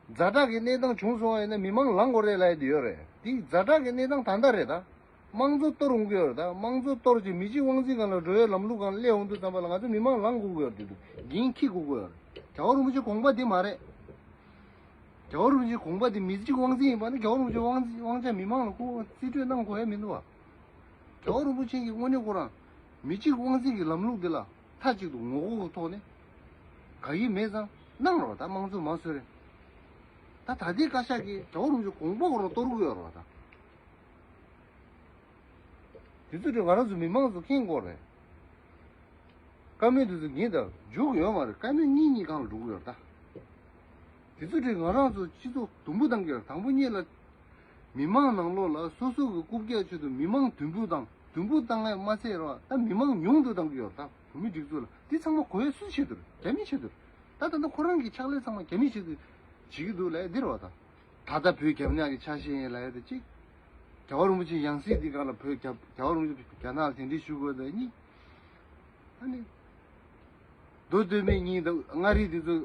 ཛ་དྲག་གི་གནས་སྟངས་བྱུང་སོང་བ་ཡིན་ན་མི་མང་ལངས་དགོས་རེད་ལབ་ཡས་དེ་ཡོད་རེད། འདི་ཛ་དྲག་གི་གནས་སྟངས་ད་ལྟ་རེད་ད། དམངས་གཙོ་གཏོར་འོང་གི་ཡོད་རེད་ད། དམངས་གཙོ་གཏོར་རྗེས་མི་གཅིག་དབང་འཛིན་སྒང་ལ་འགྲོ་ཡའི་ལམ་ལུགས་སྒང་ལ་སླེབས་འོང་དུས་ཙམ་པ་ལ་ང་ཚོ་མི་མང་ལངས་དགོས་ཀྱི་ཡོད་རེད། འདུག་འགན་འཁྱེར་དགོས་ཀྱི་ཡོད་རེད། རྒྱལ་བ་རིན་པོ་ཆེ་དགོངས་པ་འདི་མ་རེད། རྒྱལ་བ་རིན་པོ་ཆེ་དགོངས་པ་འདི་མི་གཅིག་དབང་འཛིན་ཡིན་པ་ན་རྒྱལ་བ་རིན་པོ་ཆེ་དབང་འཛིན་དབང་ཆ་མི་མང་ལ་བསྐུར་རྩིས་སྤྲོད་གནང་དགོས་ཡ་མི་འདུག་བ། རྒྱལ་བ་རིན་པོ་ཆེ་གིས་དངོས་གནས་ཁོ་རང་མི་གཅིག་དབང་འཛིན་གྱི་ལམ་ལུགས་འདི་ལ་མཐའ་གཅིག་ཏུ་ངོ་རྒོལ་གྱི་ཐོག་ནས་དགག་ཡིག་མེད་ཙང་གནང་རོགས། ད་དམངས་གཙོ་མ་བཟོས་རེད། ད་ད་ལྟའི་བཀའ་ཤག་གིས་རྒྱལ་བ་རིན་པོ་ཆེ་དགོངས་པ་ཁོ་རང་གཏོར་གྱི་ཡོད་རེད་བ་ད། དེ་ཚོ་དེ་ང་རང་ཚོ་མི་མང་ཚོ་མཁྱེན་དགོས་རེད། བཀའ་མོལ་དེ་ཚོ་ཉིན་དང་མཇུག་ཡོད་མ་རེད། བཀའ་མོལ་གཉིས་གཉིས་སྒང་ལ་འགྲོ་གི་ཡོད་རེད་ད། དེ་ཚོ་དེ་ང་རང་ཚོ་སྤྱི་ཚོགས་དུམ་བུ་བཏང་གི་ཡོད་རེད། དང་པོ་ཉིད་ལ་མི་མང་ནང་ལོགས་ལ་སོ་སོ་གི་རྐུབ་བཀྱག་ཆེད་དུ་མི་མང་དུམ་བུ་བཏང་དུམ་བུ་བཏང་ཡས་མ་ཚད་ར་ད་མི་མང་ཉུང་དུ་བཏང་གི་ཡོད་རེད་ད། བོད་མི་སྒྲིག་འཛུགས་ལ་འདི་ཚང་མ་གོ་ཡས་སུའི་ཆེད་དུ་རེད། རྒྱ་མིའི་ཆེད་དུ་རེད། ད་ད་ལྟ་ཁོ་རང་གི་ཕྱག་ལས་ཚང་མ་རྒྱ་མིའི་ཆེད་དུ་བྱེད་ཀྱི་འདུག་ལབ་ཡས་འདི་རེད་བ་ད། ད་ལྟ་བོད་རྒྱ་ནག་གི་ཆ་ཤས་ཡིན་ལབ་ཡ་དེ་གཅིག་རྒྱལ་བ་རིན་པོ་ཆེའི་ཡང་སྲིད་འདི་སྒང་ལ་བོད་རྒྱ་རྒྱལ་བ་རིན་པོ་ཆེ་རྒྱ་ནག་ལ་གདན་འདྲེན་ཞུ་དགོས་དེ་གཉིས། ཨ་ནི། མདོ་སྟོད་སྨད་གཉིས་དང་མངའ་རིས་འདི་ཚོ་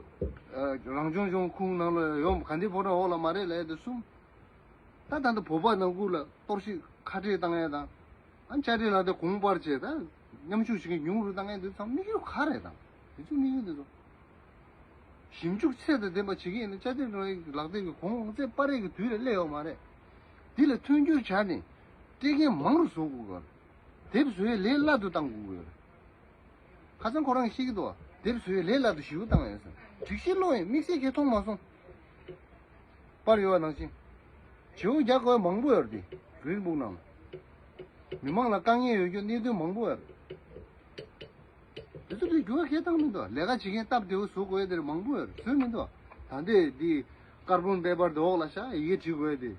རང་སྐྱོང་ལྗོངས་ཁོངས་ནང་ལ་ཡོང་ག་འདི་ཕོ་བྲང་འོག་ལ་མ་རེད་ལབ་ཡ་དེ་གསུམ། ད་ད་ལྟ་བོད་པ་ནང་ཁུལ་ལ་གཏོར་བཤིག་ཁ་བྲལ་བཏང་ཡ་དང་། ཨ་དཔྱ་ཁྲལ་ལག་དེབ་གོང་སྤར་བྱས་ད་མཉམ་ཞུགས་བྱེད་མཁན་ཉུང་རུ་བཏང་ཡས་འདི་ཚང་དམིགས་ཡུལ་ག་རེད་དང་། དེ་ཚོ་དམིགས་ཡུལ་འདི་ཚོ། ཞིབ་འཇུག་ཚད་དང་ལྡན་པ་བྱེད་ཀྱི་ཡིན་ན་དཔྱ་ཁྲལ་ལག་དེབ་ཀྱི་གོང་ཚད་སྤར་ཡས་ཀྱི་དུས་ལ་སླེབས་ཡོད་མ་རེད། འདི་ལ་མཐུན་འགྱུར་བྱས་ནས་སྤྲད་མཁན་མང་རུ་བཟོ་དགོས་ཀྱི་ཡོད་རེད། དེབ་བཟོ་ཡས་ལས་སླ་དུ་བཏང་དགོས་ཀྱི་ཡོད་རེད། ཁ་སང་ཁོ་རང་གིས་བཤད་ཀྱི་འདུག་བ། དེབ་བཟོ་ཡས་ལས་སླ་དུ་ཞེ་པོ་བཏང་ཡོད་ཟེར། སྒྲིག་གཞི་ཀློག་ཡས་དམིགས་བསལ་གྱིས་མཐོང་མ་སོང་། པར་ཡོད་པ་ནང་བཞིན། བྱེའུ་རྒྱག་དགོས་མང་པོ་ཡོད་རེད་དེ། Green Book་ནང་ལ། མི་མང་ལ་དཀའ་ངལ་ཡོད་རྒྱུ་གནད་དོན་མང་པོ་ཡོད་རེད། དེ་ཚོ་དེ་འགྱུར་བ་གང་ཡང་བཏང་མི་འདུག་ལས་ཀ་བྱེད་མཁན་སྟབས་བདེ་བོ་བཟོ་དགོས་ཡ་དེ་རེད། མང་པོ་ཡོད་རེད། བཟོས་མི་འདུག་ད་ལྟའི་འདི་ཀར་བོན་པེ་པར་དེ་འོག་ལ་བཞག་ཡི་གེ་བྲིས་དགོས་ཡ་དེ།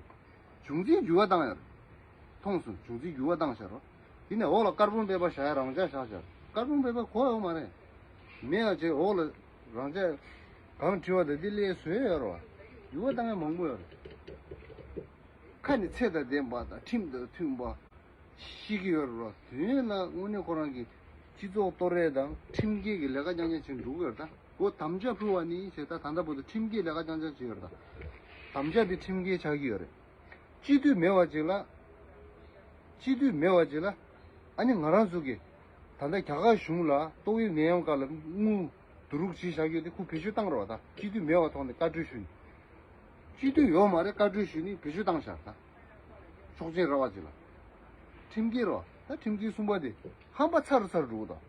བྱུང་འཛིན་འགྱུར་བ་བཏང་ཡོད་རེད། མཐོང་སོང་། བྱུང་འཛིན་འགྱུར་བ་བཏང་བཞག་རོ། དེ་ནས་འོག་ལ་ཀར་བོན་པེ་པར་བཞག་ཡ་རང་འཇགས་བཞག་བཞག་ཀར་བོན་པེ་པར་གོ་ཡོད་མ་རེད། མེད་ཡ་བྱས་འོག་ལ་རང་འཇགས་གང་བྲིས་པ་དང་དེ་སླེབས་བཟོས་ཡོད་རོ། འགྱུར་བ་བཏང་ཡ་མང་པོ་ཡོད་རེད། ཁ་ནས་ཚད་དང་ལྡན་པ་དང་ཁྲིམས་དང་མཐུན་པ། ཤེས་ཀྱི་ཡོད་རེད་བ། དུས་ཡུན་ལ་དངོས་གནས་ཁོ་རང་གི་སྤྱི་ཚོགས་གཏོར་རེས་དང་ཁྲིམས་འགལ་གྱི་ལས་ཀ་རྐྱང་རྐྱང་བྱེད་འགྲོ་གི་ཡོད་རེད་ད། འོ་དམ་བཅའ་ཕུལ་བ་ནི་ཞེས་ད་ད་ལྟ་བར་དུ་ཁྲིམས་འགལ་ལས་ཀ་རྐྱང་རྐྱང་བྱེད་ཡོད་རེད་ད། དམ་བཅའ་དེ་ཁྲིམས་འགལ་ཆགས་ཀྱི་ཡོད་རེད། སྤྱི་འཐུས་མེད་པ་ཅིག་ལ། སྤྱི་འཐུས་མེད་པ་ཅིག་ལ། ཨ་ནི་ང་རང་ཚོ་གི་ད་ལྟ་རྒྱ་གར་གཞུང་ལ་ཏོག་དབྱིབས་ནད་ཡམས་སྐབས་ལ་དངུལ་བསྡུ་རུག་བྱས་བཞག་ཡོད་དེ་ཁོ་བེད་སྤྱོད་བཏང་རེད་བ་ད། སྤྱི་འཐུས་མེད་པ་ཐོག་ནས་བཀའ་འཁྲོལ་ཞུས་ནས། སྤྱི་འཐུས་ཡོད་མ་རེད། བཀའ་འཁྲོལ་ཞུས་ནས་བེད་སྤྱོད་བཏང་བཞག་ད། ཆོག་མཆན་རག་པ་ཅིག་ལ། ཁྲིམས་འགལ་རོ། ད་ཁྲིམས་འགལ་གསུམ་པ་དེ་ཧམ་པ་ཚ་རུ་ཚ་རུ་འགྲོ་གི་འདུག་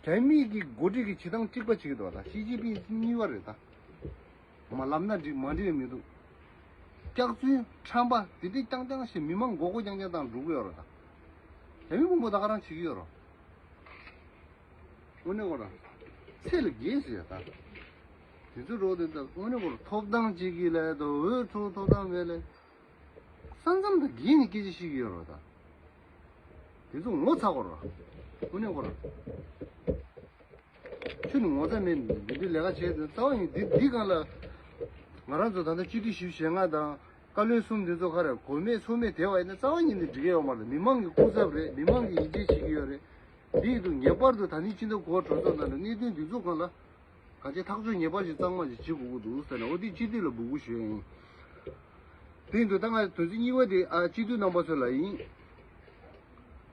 རྒྱ་མི་གི་འགོ་ཁྲིད་ཀྱི་བྱེད་སྟངས་གཅིག་པ་བྱེད་ཀྱི་འདུག་ད་ཞི་ཅིན་ཕིང་གཉིས་པ་རེད་ད། མ་ལབ་ན་འགྲིག་མ་འགྲིག་མི་འདུག་སྐྱག་རྫུན་ཁྲམ་པ་དེ་འདྲས་རྐྱང་རྐྱང་ཞིག་མི་མང་མགོ་སྐོར་རྐྱང་རྐྱང་བཏང་འགྲོ་གི་ཡོད་རེད་ད། རྒྱ་མི་དཔོན་པོ་ད་ག་རང་བྱེད་ཀྱི་ཡོད་རོ། དངོས་གནས་ཁོ་རང་ཚད་ལས་བརྒལ་ཟེར་ཡ་ད། དེ་ཚོ་རོགས་དེ་ད་དངོས་གནས་ཁོ་རང་ཐོབ་ཐང་གཅིག་གི་ལས་དང་འོས་ཐོབ་ཐོབ་ཐང་མེད་ལས། ས་མཚམས་དང་བརྒལ་ནས་སྐད་ཆ་བཤད་ཀྱི་ཡོད་རེད་ད། དེ་ཚོ་ངོ་ཚ་དགོས་རེད། དངོས་གནས་ཁོ་རང་ཁྱོད་ནི་ངོ་ཚ་མེད་འདི་འདྲའི་ལས་ཀ་བྱས་ཏེ་རྩ་བ་ཡིན་འདི་འདི་སྒང་ལ། ང་རང་ཚོ་ད་ལྟ་སྤྱི་འཐུས་ཞེ་ལྔ་དང་བཀའ་བློན་གསུམ་འདི་ཚོ་ག་རེ་གོ་མེད་ཚོར་མེད་བསྡད་པ་ཡིན་ན་རྩ་བ་ཉིད་ནས་འགྲིག་གི་ཡོད་མ་རེད། མི་མང་གི་སྐུ་ཚབ་རེད། མི་མང་གིས་ཡིད་ཆེས་བྱེད་ཀྱི་ཡོད་རེད། འདི་ཡིན་དུས་ངེས་པར་དུ་ད་ནི་སྤྱི་ཟླ་དགུ་པ་གྲོས་ཚོགས་ནང་ལ་གནད་དོན་འདི་ཚོ་སྒང་ལ་གང་ཅི་ཐག་གཅོད་ངེས་པར་ཞིག་གཙང་མ་ཞིག་བྱེད་དགོས་ཀྱི་འདུག་ཟེར་ནས་འོ་འདི་སྤྱི་འཐུས་ལ་འབོད་སྐུལ་ཞུ་ཡ་ཡིན། དེ་ཡིན་དུས་ད་ང་དོན་ཚན་གཉིས་པ་དེ་ཨ་སྤྱི་འཐུས་རྣམ་པ་ཚོ་ལ་ཡིན།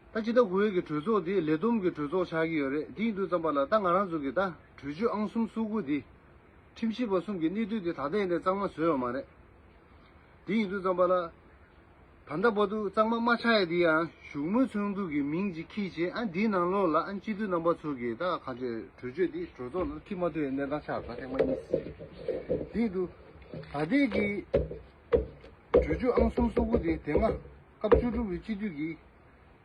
ད་སྤྱི་ཟླ་དགུ་པའི་གི་གྲོས་ཚོགས་དེ་ལས་བསྡོམས་ཀྱི་གྲོས་ཚོགས་ཆགས་ཀྱི་ཡོད་རེད། དེ་ཡིན་དུས་ཙམ་པ་ལ་ད་ང་རང་ཚོ་གི་ད་གྲོས་ཆོད་ཨང་གསུམ་སོ་དགུ་དེ། ཁྲིམས་ཞིབ་པ་གསུམ་གྱི་གནས་ཚུལ་དེ་ད་ལྟ་ཡིན་ནའི་གཙང་མ་བཟོས་ཡོད་མ་རེད། དེ་ཡིན་དུས་ཙམ་པ་ལ། ད་ལྟ་བར་དུ་གཙང་མ་མ་ཆགས་ཡ་དེ་ཡང་བཞུགས་མོལ་ཚོགས་འདུ་གི་མིང་ཅིག་ཁྱེར་བྱས་ཨ་འདིའི་ནང་ལོགས་ལ་ཨ་སྤྱི་འཐུས་རྣམ་པ་ཚོ་གིས་ད་ག་ཚོད་གྲོས་ཆོད་དེ་གྲོས་ཚོགས་ནང་འཁྱེར་མ་ཐུབ་པའི་གནས་སྟངས་ཆགས་ད་ཐེངས་མ་གཉིས། དེ་ཡིན་དུས་ད་ལྟའི་གི་གྲོས་ཆོད་ཨང་གསུམ་སོ་དགུ་དེ་དེ་སྔ་སྐབས་བཅུ་དྲུག་པའི་སྤྱི་འཐུས་ཀྱིས།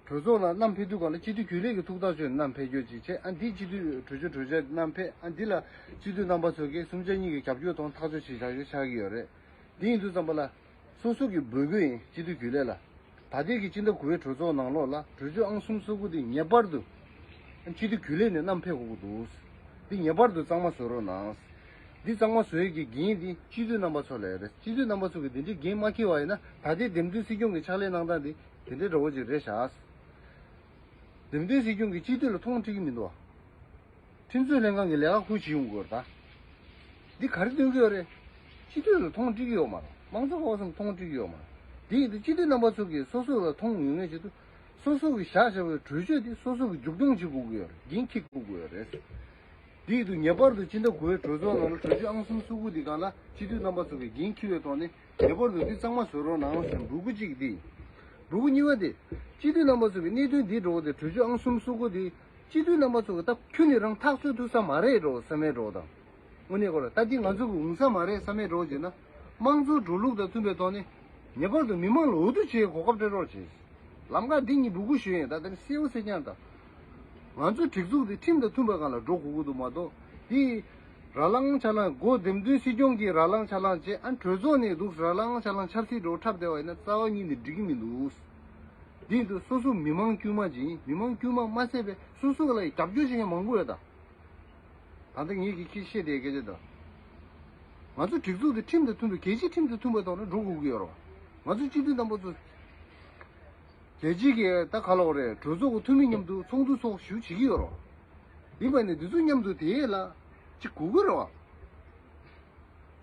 གྲོས་ཚོགས་ལ་བསྣམས་ཕེབས་དུས་སྒང་ལ་སྤྱི་འཐུས་རྒྱུན་ལས་ཀྱི་ཐུགས་ཐག་ཆོད་ནས་བསྣམས་ཕེབས་རྒྱུ་ཅིག་བྱས་ཨ་འདི་སྤྱི་འཐུས་གྲོས་ཆོད་གྲོས་ཆོད་བསྣམས་ཕེབས་ཨ་འདི་ལ་སྤྱི་འཐུས་རྣམ་པ་ཚོ་གིས་གསུམ་ཆ་གཉིས་ཀྱི་རྒྱབ་སྐྱོར་དང་ཐག་གཅོད་བྱས་བཞག་རྒྱུ་ཆགས་ཀྱི་ཡོད་རེད། འདི་ཡིན་དུས་ཙམ་པ་ལ་སོ་སོ་གིས་འབོད་སྐུལ་ཡིན་སྤྱི་འཐུས་རྒྱུན་ལས་ལ། ད་ལྟའི་གི་སྤྱི་ཟླ་དགུ་པའི་གྲོས་ཚོགས་ནང་ལོགས་ལ་གྲོས་ཆོད་ཨང་གསུམ་སོ་དགུ་འདི་ངེས་པར་དུ་སྤྱི་འཐུས་རྒྱུན་ལས་ནས་བསྣམས་ཕེབས་དགོས་ཀྱི་འདུག་འདི་ངེས་པར་དུ་གཙང་མ་བཟོ་རོགས་གནང་། འདི་གཙང་མ་བཟོ་ཡས་ཀྱི་འགན་འདི་སྤྱི་འཐུས་རྣམ་པ་ཚོ་ལ་རེད། སྤྱི་འཐུས་རྣམ་པ་ཚོ་གིས་འདི་འདྲའི་འགན་མ་འཁྱེར་བ་ཡིན་ན་ད་ལྟའི་འདེམས་ཐོན་སྲིད་སྐྱོང་གི་ཕྱག་ལས་གནང་སྟངས་འདི་དེ་འདྲའི་འདྲ་བོ་ཅིག་རེད་ཤག་འདེམས་ཐོན་སྲིད་སྐྱོང་གིས་སྤྱི་འཐུས་ལ་མཐོང་སྤྲད་ཀྱི་མི་འདུག་བ། ཁྲིམས་རྩོད་ལྷན་ཁང་གི་ལས་ཀ་ཁུར་བྱེད་ཡོང་དགོས་རེད་ད། འདི་ག་རེ་སྟོན་གྱི་ཡོད་རེད། སྤྱི་འཐུས་ལ་མཐོང་སྤྲད་ཀྱི་ཡོད་མ་རེད། མང་གཙོ་ཧོ་སམ་མཐོང་སྤྲད་ཀྱི་ཡོད་མ་རེད། འདི་ཡིན་དུས་སྤྱི་འཐུས་རྣམ་པ་ཚོ་གིས་སོ་སོ་ལ་མཐོང་ཡོང་ངེས་ཆེད་དུ། སོ་སོ་གིས་བཞག་བཞག་པའི་གྲོས་ཆོད་འདི་སོ་སོ་གིས་མཇུག་སྐྱོང་བྱེད་དགོས་ཀྱི་ཡོད་རེད། འགན་འཁྱེར་དགོས་ཀྱི་ཡོད་རེད། འདི་ཡིན་དུས་ངེས་པར་དུ་སྤྱི་ཟླ་དགུ་པའི་གྲོས་ཚོགས་ནང་ལ་གྲོས་ཆོད་ཨང་གསུམ་སོ་དགུ་འདི་སྒང་ལ་སྤྱི་འཐུས་རྣམ་པ་ཚོ་གིས་འགན་འཁྱེར་བའི་ཐོག་ནས་ངེས་པར་དུ་འདི་གཙང་མ་བཟོ་རོགས་གནང་ཟེར་འབོད་སྐུལ་གཅིག་འདི། འབོད་སྐུལ་གཉིས་པ་དེ། སྤྱི་འཐུས་རྣམ་པ་ཚོ་གི་གནད་དོན་འདི་འགྲོ་བ་དེ་གྲོས་ཆོད་ཨང་གསུམ་སོ་དགུ་དེ། སྤྱི་འཐུས་རྣམ་པ་ཚོ་གི་ད་ཁྱོན་ནས་རང་ཐག་གཅོད་ཐུབ་ས་མ་རེད་འགྲོ་བསམ་མེད་འགྲོ་དང་། དངོས་གནས་ཁོ་ར་ད་འདི་ང་ཚོ་གི་འོང་ས་མ་རེད་བསམ་མེད་འགྲོ་བྱས་ན། དམངས་གཙོའི་འགྲོ་ལུགས་དང་མཐུན་པའི་ཐོག་ནས། ངེས་པར་དུ་མི་མང་ལ་འོས་བསྡུ་བྱེད་གོ་སྐབས་སྤྲད་རོགས་བྱེད། ལམ་ཁ་འདི་གཉིས་འབོད་སྐུལ་ཞུ་ཡིན་ད་ལྟ་ནི་གསལ་བོ་གསལ་རྐྱང་དང་། ང་ཚོའི་སྒྲིག་འཛུགས་འདི་ཁྲིམས་དང་མཐུན་པའི་སྒང་ལ་འགྲོ་དགོས་ཀྱི་འདུག་མ་གཏོགས། འདི། ར་ལངས་ཆ་ལངས་འགོ་འདེམས་ཐོན་སྲིད་སྐྱོང་གིས་ར་ལངས་ཆ་ལངས་བྱས་ཨ་གྲོས་ཚོགས་ནས་འདུག་ར་ལངས་ཆ་ལངས་ཆབ་སྲིད་འགྲོ་འཁྲབ་བསྡད་པ་ཡིན་ན་རྩ་བ་ཉིད་ནས་འགྲིག་གི་མི་འདུག་འདི་ཡིན་དུས་སོ་སོ་མི་མང་དཀྱུས་མ་ཅིག་ཡིན། མི་མང་དཀྱུས་མ་མ་ཟད་པའི་སོ་སོ་ལ་རྒྱབ་སྐྱོར་བྱེད་མཁན་མང་པོ་ཡོད་ད། ད་ལྟ་ངས་ཀྱིས་ཁྱེད་བཤད་བསྡད་སྐད་ཆ་ད། ང་ཚོ་སྒྲིག་འཛུགས་འདི་ཁྲིམས་དང་མཐུན་པའི་རྒྱལ་སྤྱིའི་ཁྲིམས་དང་མཐུན་པའི་ཐོག་ནས་འགྲོ་དགོས་ཀྱི་ཡོད་རེད། ང་ཚོ་སྤྱི་འཐུས་རྣམ་པ་ཚོ། རྒྱལ་སྤྱིའི་གི་ད་ག་ལབ་དགོས་རེད། གྲོས་ཚོགས་ཀྱི་འཐུས་མི་མཉམ་དུ་ཚོགས་འདུ་ཚོགས་ཞུ་བྱེད་ཀྱི་ཡོད་རེད། ཡིན་པ་ནི་འདི་ཚོ་མཉམ་དུ་དེ་ལ་ཅིག་དགོས་ཀྱི་རེད་བ།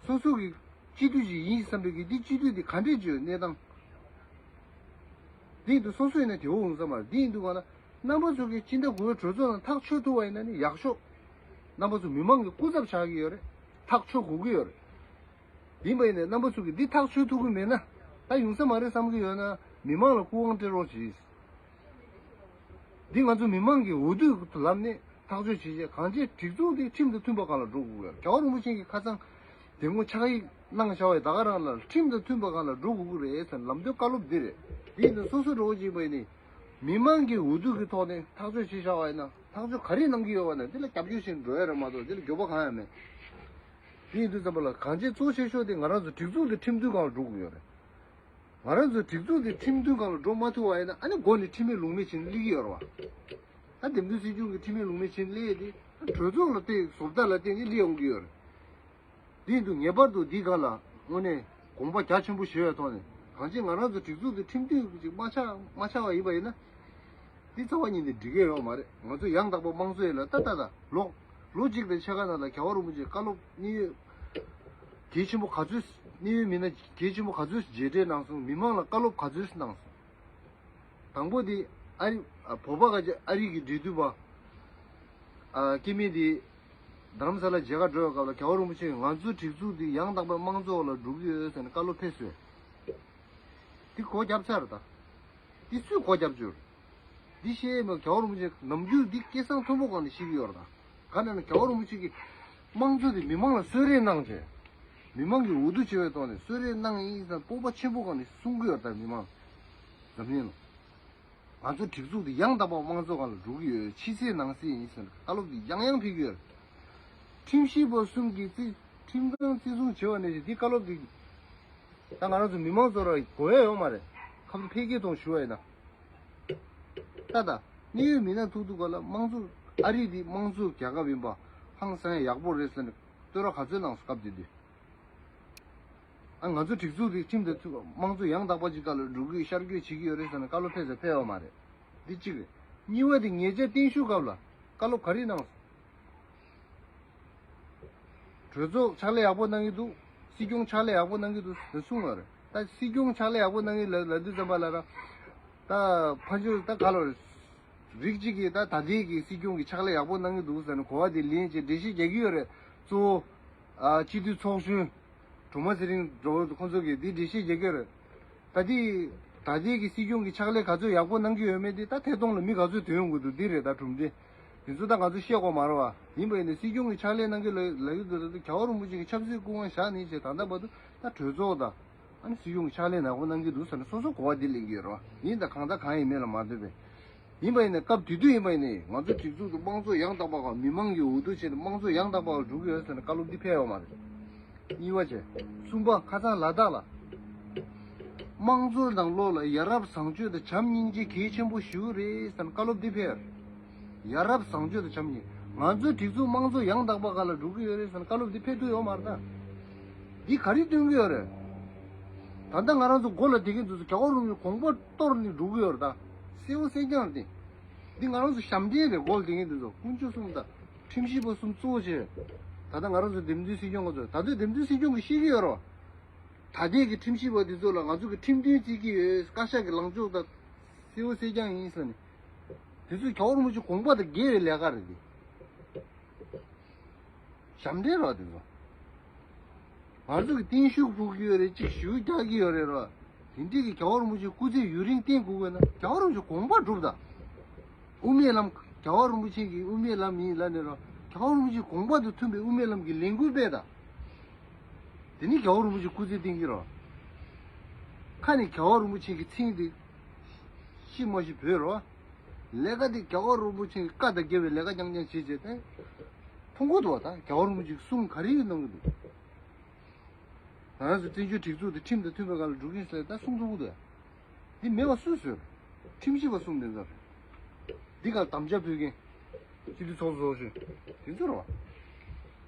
སོ་སོ་གི་སྤྱི་འཐུས་ཅིག་ཡིན་བསམ་པའི་གི་འདི་སྤྱི་འཐུས་འདི་ག་འདྲས་བྱོས་གནས་སྟངས། འདི་འདུག་སོ་སོ་ཡིན་ན་དེ་འོ་འོང་ས་མ་རེད། འདི་ཡིན་འདུག་ག་ན་རྣམ་པ་ཚོ་གི་སྤྱི་ཟླ་དགུ་པའི་གྲོས་ཚོགས་ནང་ཐག་ཆོད་ཐུབ་པ་ཡིན་ན་ནི་ཡག་ཤོས། རྣམ་པ་ཚོ་མི་མང་གི་སྐུ་ཚབ་ཆགས་ཀྱི་ཡོད་རེད། ཐག་ཆོད་དགོས་ཀྱི་ཡོད་རེད། ཡིན་པ་ཡིན་ནའི་རྣམ་པ་ཚོ་གིས་འདི་ཐག་ཆོད་ཐུབ་ཀྱི་མེད་ན་ད་ཡོང་ས་མ་རེད་བསམ་གྱི་ཡོད་ན་མི་མང་ལ་སྐུ་དབང་སྤྲད་རོགས་གྱིས། འདི་ང་ཚོ་མི་མང་གི་འོས་བསྡུ་ལམ་ནས་ཐག་གཅོད་བྱེད་ཆེད་གང་ཅིའི་སྒྲིག་འཛུགས་འདི་ཁྲིམས་དང་མཐུན་པ་སྒང་ལ་འགྲོ་དགོས་ཀྱི་རེད། རྒྱལ་བ་རིན་པོ་ཆེ་གིས་ཁ་སང་དེ་སྔོན་ཕྱག་ཡིག་གནང་བཞག་པའི་ད་ག་རང་ལ་ཁྲིམས་དང་མཐུན་པ་སྒང་ལ་འགྲོ་དགོས་ཀྱི་རེད་ཟེར་ལམ་སྟོན་བཀའ་སློབ་འདི་རེད། འདི་ཡིན་ན་སོ་སོ་འགྲོ་བཞིན་པ་ཡིན་ནི། མི་མང་གི་འོས་བསྡུ་གི་ཐོག་ནས་ཐག་གཅོད་བྱས་བཞག་པ་ཡིན་ན། ཐག་གཅོད་ག་རེ་གནང་གི་ཡོད་པ་ན་འདི་ལ་རྒྱབ་སྐྱོར་བྱེད་འགྲོ་ཡ་རེད་མ་གཏོགས་འདི་ལ་འགྱོད་པ་གང་ཡང་མེད། དེ་ཡིན་དུས་ཙམ་པ་ལ་གང་ཅི་གཙོ་ཆེ་ཤོས་དེ་ང་རང་ཚོ་སྒྲིག་འཛུགས་དེ་ཁྲིམས་མཐུན་སྒང་ལ་འགྲོ་དགོས་ཡོད་རེད། ང་རང་ཚོ་སྒྲིག་འཛུགས་དེ་ཁྲིམས་མཐུན་སྒང་ལ་འགྲོ་མ་ཐུབ་པ་ཡིན་ན་ཨ་ནི་མགོ་ནས་ཁྲིམས་མེད་ལུགས་མེད་བྱེད་ནས་སླེབས་ཀྱི་ཡོད་རེད་བ། ད་འདེམས་ཐོན་སྲིད་སྐྱོང་གི་ཁྲིམས་མེད་ལུགས་མེད་བྱེད་ནས་སླེབས་ཡས་དེ་ད་གྲོས་ཚོགས་ལ་བརྟེན་བཟོ་ལྟ་ལ་བརྟེན་ནས་སླེབས་ཡོང་གི་ཡོད་རེད། དེ་ཡིན་དུས་ངེས་པར་དུ་འདིའི་སྒང་ལ་དངོས་གནས་དགོངས་པ་རྒྱ་ཆེན་པོ་བཞེས་པའི་ཐོག་ནས་གང་ཅི་ང་རང་ཚོ་སྒྲིག་འཛུགས་དེ་ཁྲིམས་མཐུན་ཅིག་མ་ཆགས་མ་ཆགས་པ་ཡིན་པ་ཡིན་ན། འདི་རྩ་བ་ཉིད་ནས་འགྲིག་གི་ཡོད་མ་རེད། ང་ཚོ་ཡང་དག་པ་དམངས་གཙོ་ཡིན་ལ་ད་ད་ད་ལོ་ལོ་གཅིག་དང་ཕྱེད་ཀ་ནང་ལ་རྒྱལ་བ་རིན་པོ་ཆེ་བཀའ་སློབ་གནད་ཡོད་གལ་ཆེན་པོ་ག་ཚོད། གནད་ཡོད་མི་སྣ་གལ་ཆེན་པོ་ག་ཚོད་མཇལ་འཕྲད་གནང་སོང་། མི་མང་ལ་བཀའ་སློབ་ག་ཚོད་གནང་སོང་། དང་པོ་དེ་ཨ་རི་ཨ་བོད་པ་ག་ཅིག་ཨ་རི་གི་འབྲེལ་མཐུད་པ་ཨ་སྐྱེ་དམན་དེ་རྡ་རམ་ས་ལ་མཇལ་ཁ་འགྲོ་བའི་སྐབས་ལ་རྒྱལ་བ་རིན་པོ་ཆེས་ང་ཚོའི་སྒྲིག་འཛུགས་འདི་ཡང་དག་པའི་དམངས་གཙོ་ལ་འགྲོ་གི་ཡོད་ཟེར་ནས་བཀའ་སློབ་ཕེབས་སོང་། འདི་སྒོ་བརྒྱབ་ཚར་ད། འདི་སུས་སྒོ་བརྒྱབ་བཅུག་འདི་ཤེས་མེད། རྒྱལ་བ་རིན་པོ་ཆེ་ནམ་རྒྱུན་འདི་སྐད་གསང་མཐོན་པོ་སྒང་ནས་བཤད་ཀྱི་ཡོད་རེད་ད། ག་ནས་ན་རྒྱལ་བ་རིན་པོ་ཆེ་གིས་དམངས་གཙོ་དེ་མི་མང་ལ་གསོལ་རས་གནང་བྱས། མི་མང་གིས་འོས་བསྡུ་བྱས་པའི་ཐོག་ནས་གསོལ་རས་གནང་ཡིན་ཟེར་སྤོབས་པ་ཆེན་པོ་སྒང་ནས་གསུང་གི་ཡོད་རེད་ད། མི་མང་འཛམ་གླིང་ལ། ང་ཚོའི་སྒྲིག་འཛུགས་འདི་ཡང་དག་པ་དམངས་གཙོ་སྒང་ལ་འགྲོ་གི་ཡོད། ཕྱི་གསལ་ནང་གསལ་ཡིན་ཟེར་བཀའ་སློབ་འདི་ཡང་ཡང་ཕེབས་ཀྱི་ཡོད། ཁྲིམས་ཞིབ་པ་གསུམ་གྱིས་བརྩི་ཁྲིམས་ཁང་བརྩི་སྲུང་བྱས་པ་ནས་བཞིན་འདི་བཀའ་སློབ་འདི་ད་ང་རང་ཚོ་མི་མང་ཚོ་ལ་གོ་ཡ་ཡོད་མ་རེད། ཁ་ཕྱོགས་འཕེལ་རྒྱས་གཏོང་ཞུ་བ་ཡིན་ན། ད་ད་གནད་ཡོད་མི་སྣ་ཐུག་ཐུག་ག་ལ་དམངས་གཙོ་ཨ་རི་འདི་དམངས་གཙོ་རྒྱལ་ཁབ་ཡིན་པ་ཧང་སང་ཡག་པོ་རེད་ཟེར་ནས་བསྟོད་ར་ག་ཚོད་གནང་སོང་སྐབས་དེ་དུས། ཨ་ང་ཚོ་སྒྲིག་འཛུགས་འདི་ཁྲིམས་དང་མཐུན་པ་དམངས་གཙོ་ཡང་དག་པ་ཅིག་སྒང་ལ་འགྲོ་གི་ཤར་བསྐྱོད་བྱེད་ཀྱི་ཡོད་རེད་ཟེར་ནས་བཀའ་སློབ་ཕེབས་ཟེར་ཕེབས་ཡོད་མ་རེད། འདི་གཅིག་རེད། གཉིས་པ་དེ་ཉེ་ཆར་བརྟན་བཞུགས་སྐབས་ལ་བཀའ་སློབ་ག་རེ་གནང་སོང་། གྲོས་ཚོགས་ཕྱག་ལས་ཡག་པོ་གནང་གི་འདུག་སྲིད་སྐྱོང་ཕྱག་ལས་ཡག་པོ་གནང་གི་འདུག་ཟེར་གསུངས་ཡོད་རེད། ད་སྲིད་སྐྱོང་ཕྱག་ལས་ཡག་པོ་གནང་གི་ལ་ལབ་དུས་ཙམ་པ་ལ་ར། ད་ཕ་ཆོས་ད་ག་ལོ་རེད། རིགས་གཅིག་གིས་ད་ད་ལྟའི་གི་སྲིད་སྐྱོང་གི་ཕྱག་ལས་ཡག་པོ་གནང་གི་འདུག་ཟེར་ནས་གོ་བ་དེ་ལེན་བྱས་འགྲེལ་བཤད་རྒྱག་གི་ཡོད་རེད། གཙོ་བོ་ཨ་སྤྱི་འཐུས་ཚོགས་གཞོན་སྒྲོལ་མ་ཚེ་རིང་འགྲོ་ཁོང་ཚོ་གིས་དེ་འགྲེལ་བཤད་རྒྱག་གི་ཡོད་རེད། ད་ལྟའི་ད་ལྟའི་གི་སྲིད་སྐྱོང་གི་ཕྱག་ལས་ག་ཚོད་ཡག་པོ་གནང་གི་ཡོད་མེད་དེ་ད་ཐད་གཏོང་ལ་མི་ག་ཚོད་ཐོན་ཡོང་གི་འདུག་འདི་རེད། ད་གྲུབ་འབྲས་དེ་ཚོ་ད་ང་ཚོ་བཤད་དགོས་མ་རེད་བ། ཡིན་པ་ཡིན་ན་སྲིད་སྐྱོང་གི་ཕྱག་ལས་གནང་གི་ལ་ལ་ཡོད་འདུག་ད་ལྟ་རྒྱལ་བ་རིན་པོ་ཆེ་གི་ཆབ་སྲིད་སྐུ་དབང་བཞག་ནས་བྱས་ད་ལྟ་བར་དུ་ད་གྲོས་ཚོགས་དང་ཨ་ནི་སྲིད་སྐྱོང་གི་ཕྱག་ལས་ནག་པོ་གནང་གི་འདུག་ཟེར་ནས་སོ་སོ་གོ་བ་འདི་ལེན་གི་ཡོད་རེད་བ། ཡིན་ད་གང་ལྟར་གང་ཡིན་མེད་ལ་མ་ལྟོས་པས། ཡིན་པ་ཡིན་ན་སྐབས་དེ་དུས་ཡིན་པ་ཡིན་ནའི་ང་ཚོ་སྒྲིག་འཛུགས་དུ་དམངས་གཙོ་ཡང་དག་པ་ག་མི་མང་གི་འོས་བསྡུ་བྱས་ནས་དམངས་གཙོ་ཡང་དག་པ་ག་འགྲོ་གི་ཡོད་ཟེར་ནས་བཀའ་སློབ་འདི་ཕེབས་ཡོད་མ་རེད། གཉིས་པ་བྱས། གསུམ་པ་ཁ་སང་ལ་དྭགས་ལ། དམངས་གཙོ་ནང་ལོགས་ལ་ཡ་རབས་བཟང་སྤྱོད་དང་བྱམས་སྙིང་རྗེ་གལ་ཆེན་པོ་ཞིག་རེད་ཟེར་ནས་བཀའ་སློབ་འདི་ཕེབས། ཡ་རབས་བཟང་སྤྱོད་དང་བྱམས་སྙིང་། ང་ཚོའི་སྒྲིག་འཛུགས་དམངས་གཙོ་ཡང་དག་པ་ག་ལ་འགྲོ་གི་ཡོད་རེད་ཟེར་ནས་བཀའ་སློབ་འདི་ཕེབས་ཐུབ་ཡོད་མ་རེད་ད། འདི་ག་རེ་སྟོན་གི་ཡོད་རེད། ད་ལྟ་ང་རང་ཚོ་མགོ་ལ་བསྡད་ཀྱི་འདུག་ཟེར་རྒྱལ་བ་རིན་པོ་ཆེ་དགོངས་པ་གཏོར་ནས་འགྲོ་གི་ཡོད་རེད་ད། གསལ་བོ་གསལ་རྐྱང་རེད་དེ། འདི་ང་རང་ཚོ་ཞབས་འདྲེན་རེད་མགོ་ལ་བསྡད་ཀྱི་འདུག་ཟེར་དཀོན་མཆོག་གསུམ་དང་། ཁྲིམས་ཞིབ་པ་གསུམ་གཙོ་བོ་བྱས། ད་ལྟ་ང་རང་ཚོ་འདེམས་ཐོན་སྲིད་སྐྱོང་ག་ཚོད་ད་དུང་འདེམས་ཐོན་སྲིད་སྐྱོང་གིས་ཤེས་ཀྱི་ཡོད་རེད་བ། ད་ལྟའི་གི་ཁྲིམས་ཞིབ་པ་འདི་ཚོ་ལ་ང་ཚོ་གི་ཁྲིམས་མཐུན་བརྩི་གི་ཡོད། བཀའ་ཤག་གི་ལངས་ཕྱོགས་དང་གསལ་བོ་གསལ་རྐྱང་ཡིན་ཟེར་ནས། དེ་ཚོ་རྒྱལ་བ་རིན་པོ་ཆེ་དགོངས་པ་དང་འགལ་བའི་ལས་ཀ་རེད་དེ། ཞབས་འདྲེན་རེད་དེ་ཚོ། ང་ཚོ་གི་བརྟན་བཞུགས་ཕུལ་གི་ཡོད་རེད། གཅིག་ཞུ་རྒྱག་གི་ཡོད་རེད་ར། དེ་འདྲའི་གི་རྒྱལ་བ་རིན་པོ་ཆེ་སྐུ་ཚེ་ཡུན་རིང་བརྟན་དགོས་དགོས་ན་རྒྱལ་བ་རིན་པོ་ཆེ་དགོངས་པ་སྒྲུབ་དང་། དབུ་མའི་ལམ་རྒྱལ་བ་རིན་པོ་ཆེ་གི་དབུ་མའི་ལམ་ཡིན་ལབ་ནས་ར། རྒྱལ་བ་རིན་པོ་ཆེ་དགོངས་པ་དང་མཐུན་པའི་དབུ་མའི་ལམ་གྱི་ལས་འགུལ་སྤེལ་དང་། དེ་ནི་རྒྱལ་བ་རིན་པོ་ཆེ་སྐུ་ཚེ་བརྟན་གྱི་རོ། ཁ་ནས་རྒྱལ་བ་རིན་པོ་ཆེ་གི་མཚན་དེ་ཤི་མ་ཤི་བོས་རོ། ལས་ཀ་དེ་རྒྱལ་བ་རིན་པོ་ཆེ་གི་བཀའ་དང་འགལ་བའི་ལས་ཀ་རྐྱང་རྐྱང་བྱེད་བྱེད་དེ། མཐོང་གི་འདུག་བ། ད་རྒྱལ་བ་རིན་པོ་ཆེ་གི་གསུང་ག་རེ་གནང་གི་འདུག་ང་རང་ཚོ་བཙན་བྱོལ་སྒྲིག་འཛུགས་དེ་ཁྲིམས་དང་མཐུན་པའི་སྒང་ལ་འགྲོ་གི་ཡིན་ཟེར་ད་གསུང་ཐུབ་ཀྱི་འདུག་འདི་མེད་པ་སུས་བཟོས། ཁྲིམས་ཞིབ་པ་གསུམ་དེ་ཚོ་རེད། འདི་ག་དམ་བཅའ་ཕུལ་མཁན་སྤྱི་འཐུས་ཚོགས་གཙོ་ཚོགས་གཞོན་དེ་ཚོ་རེད་བ།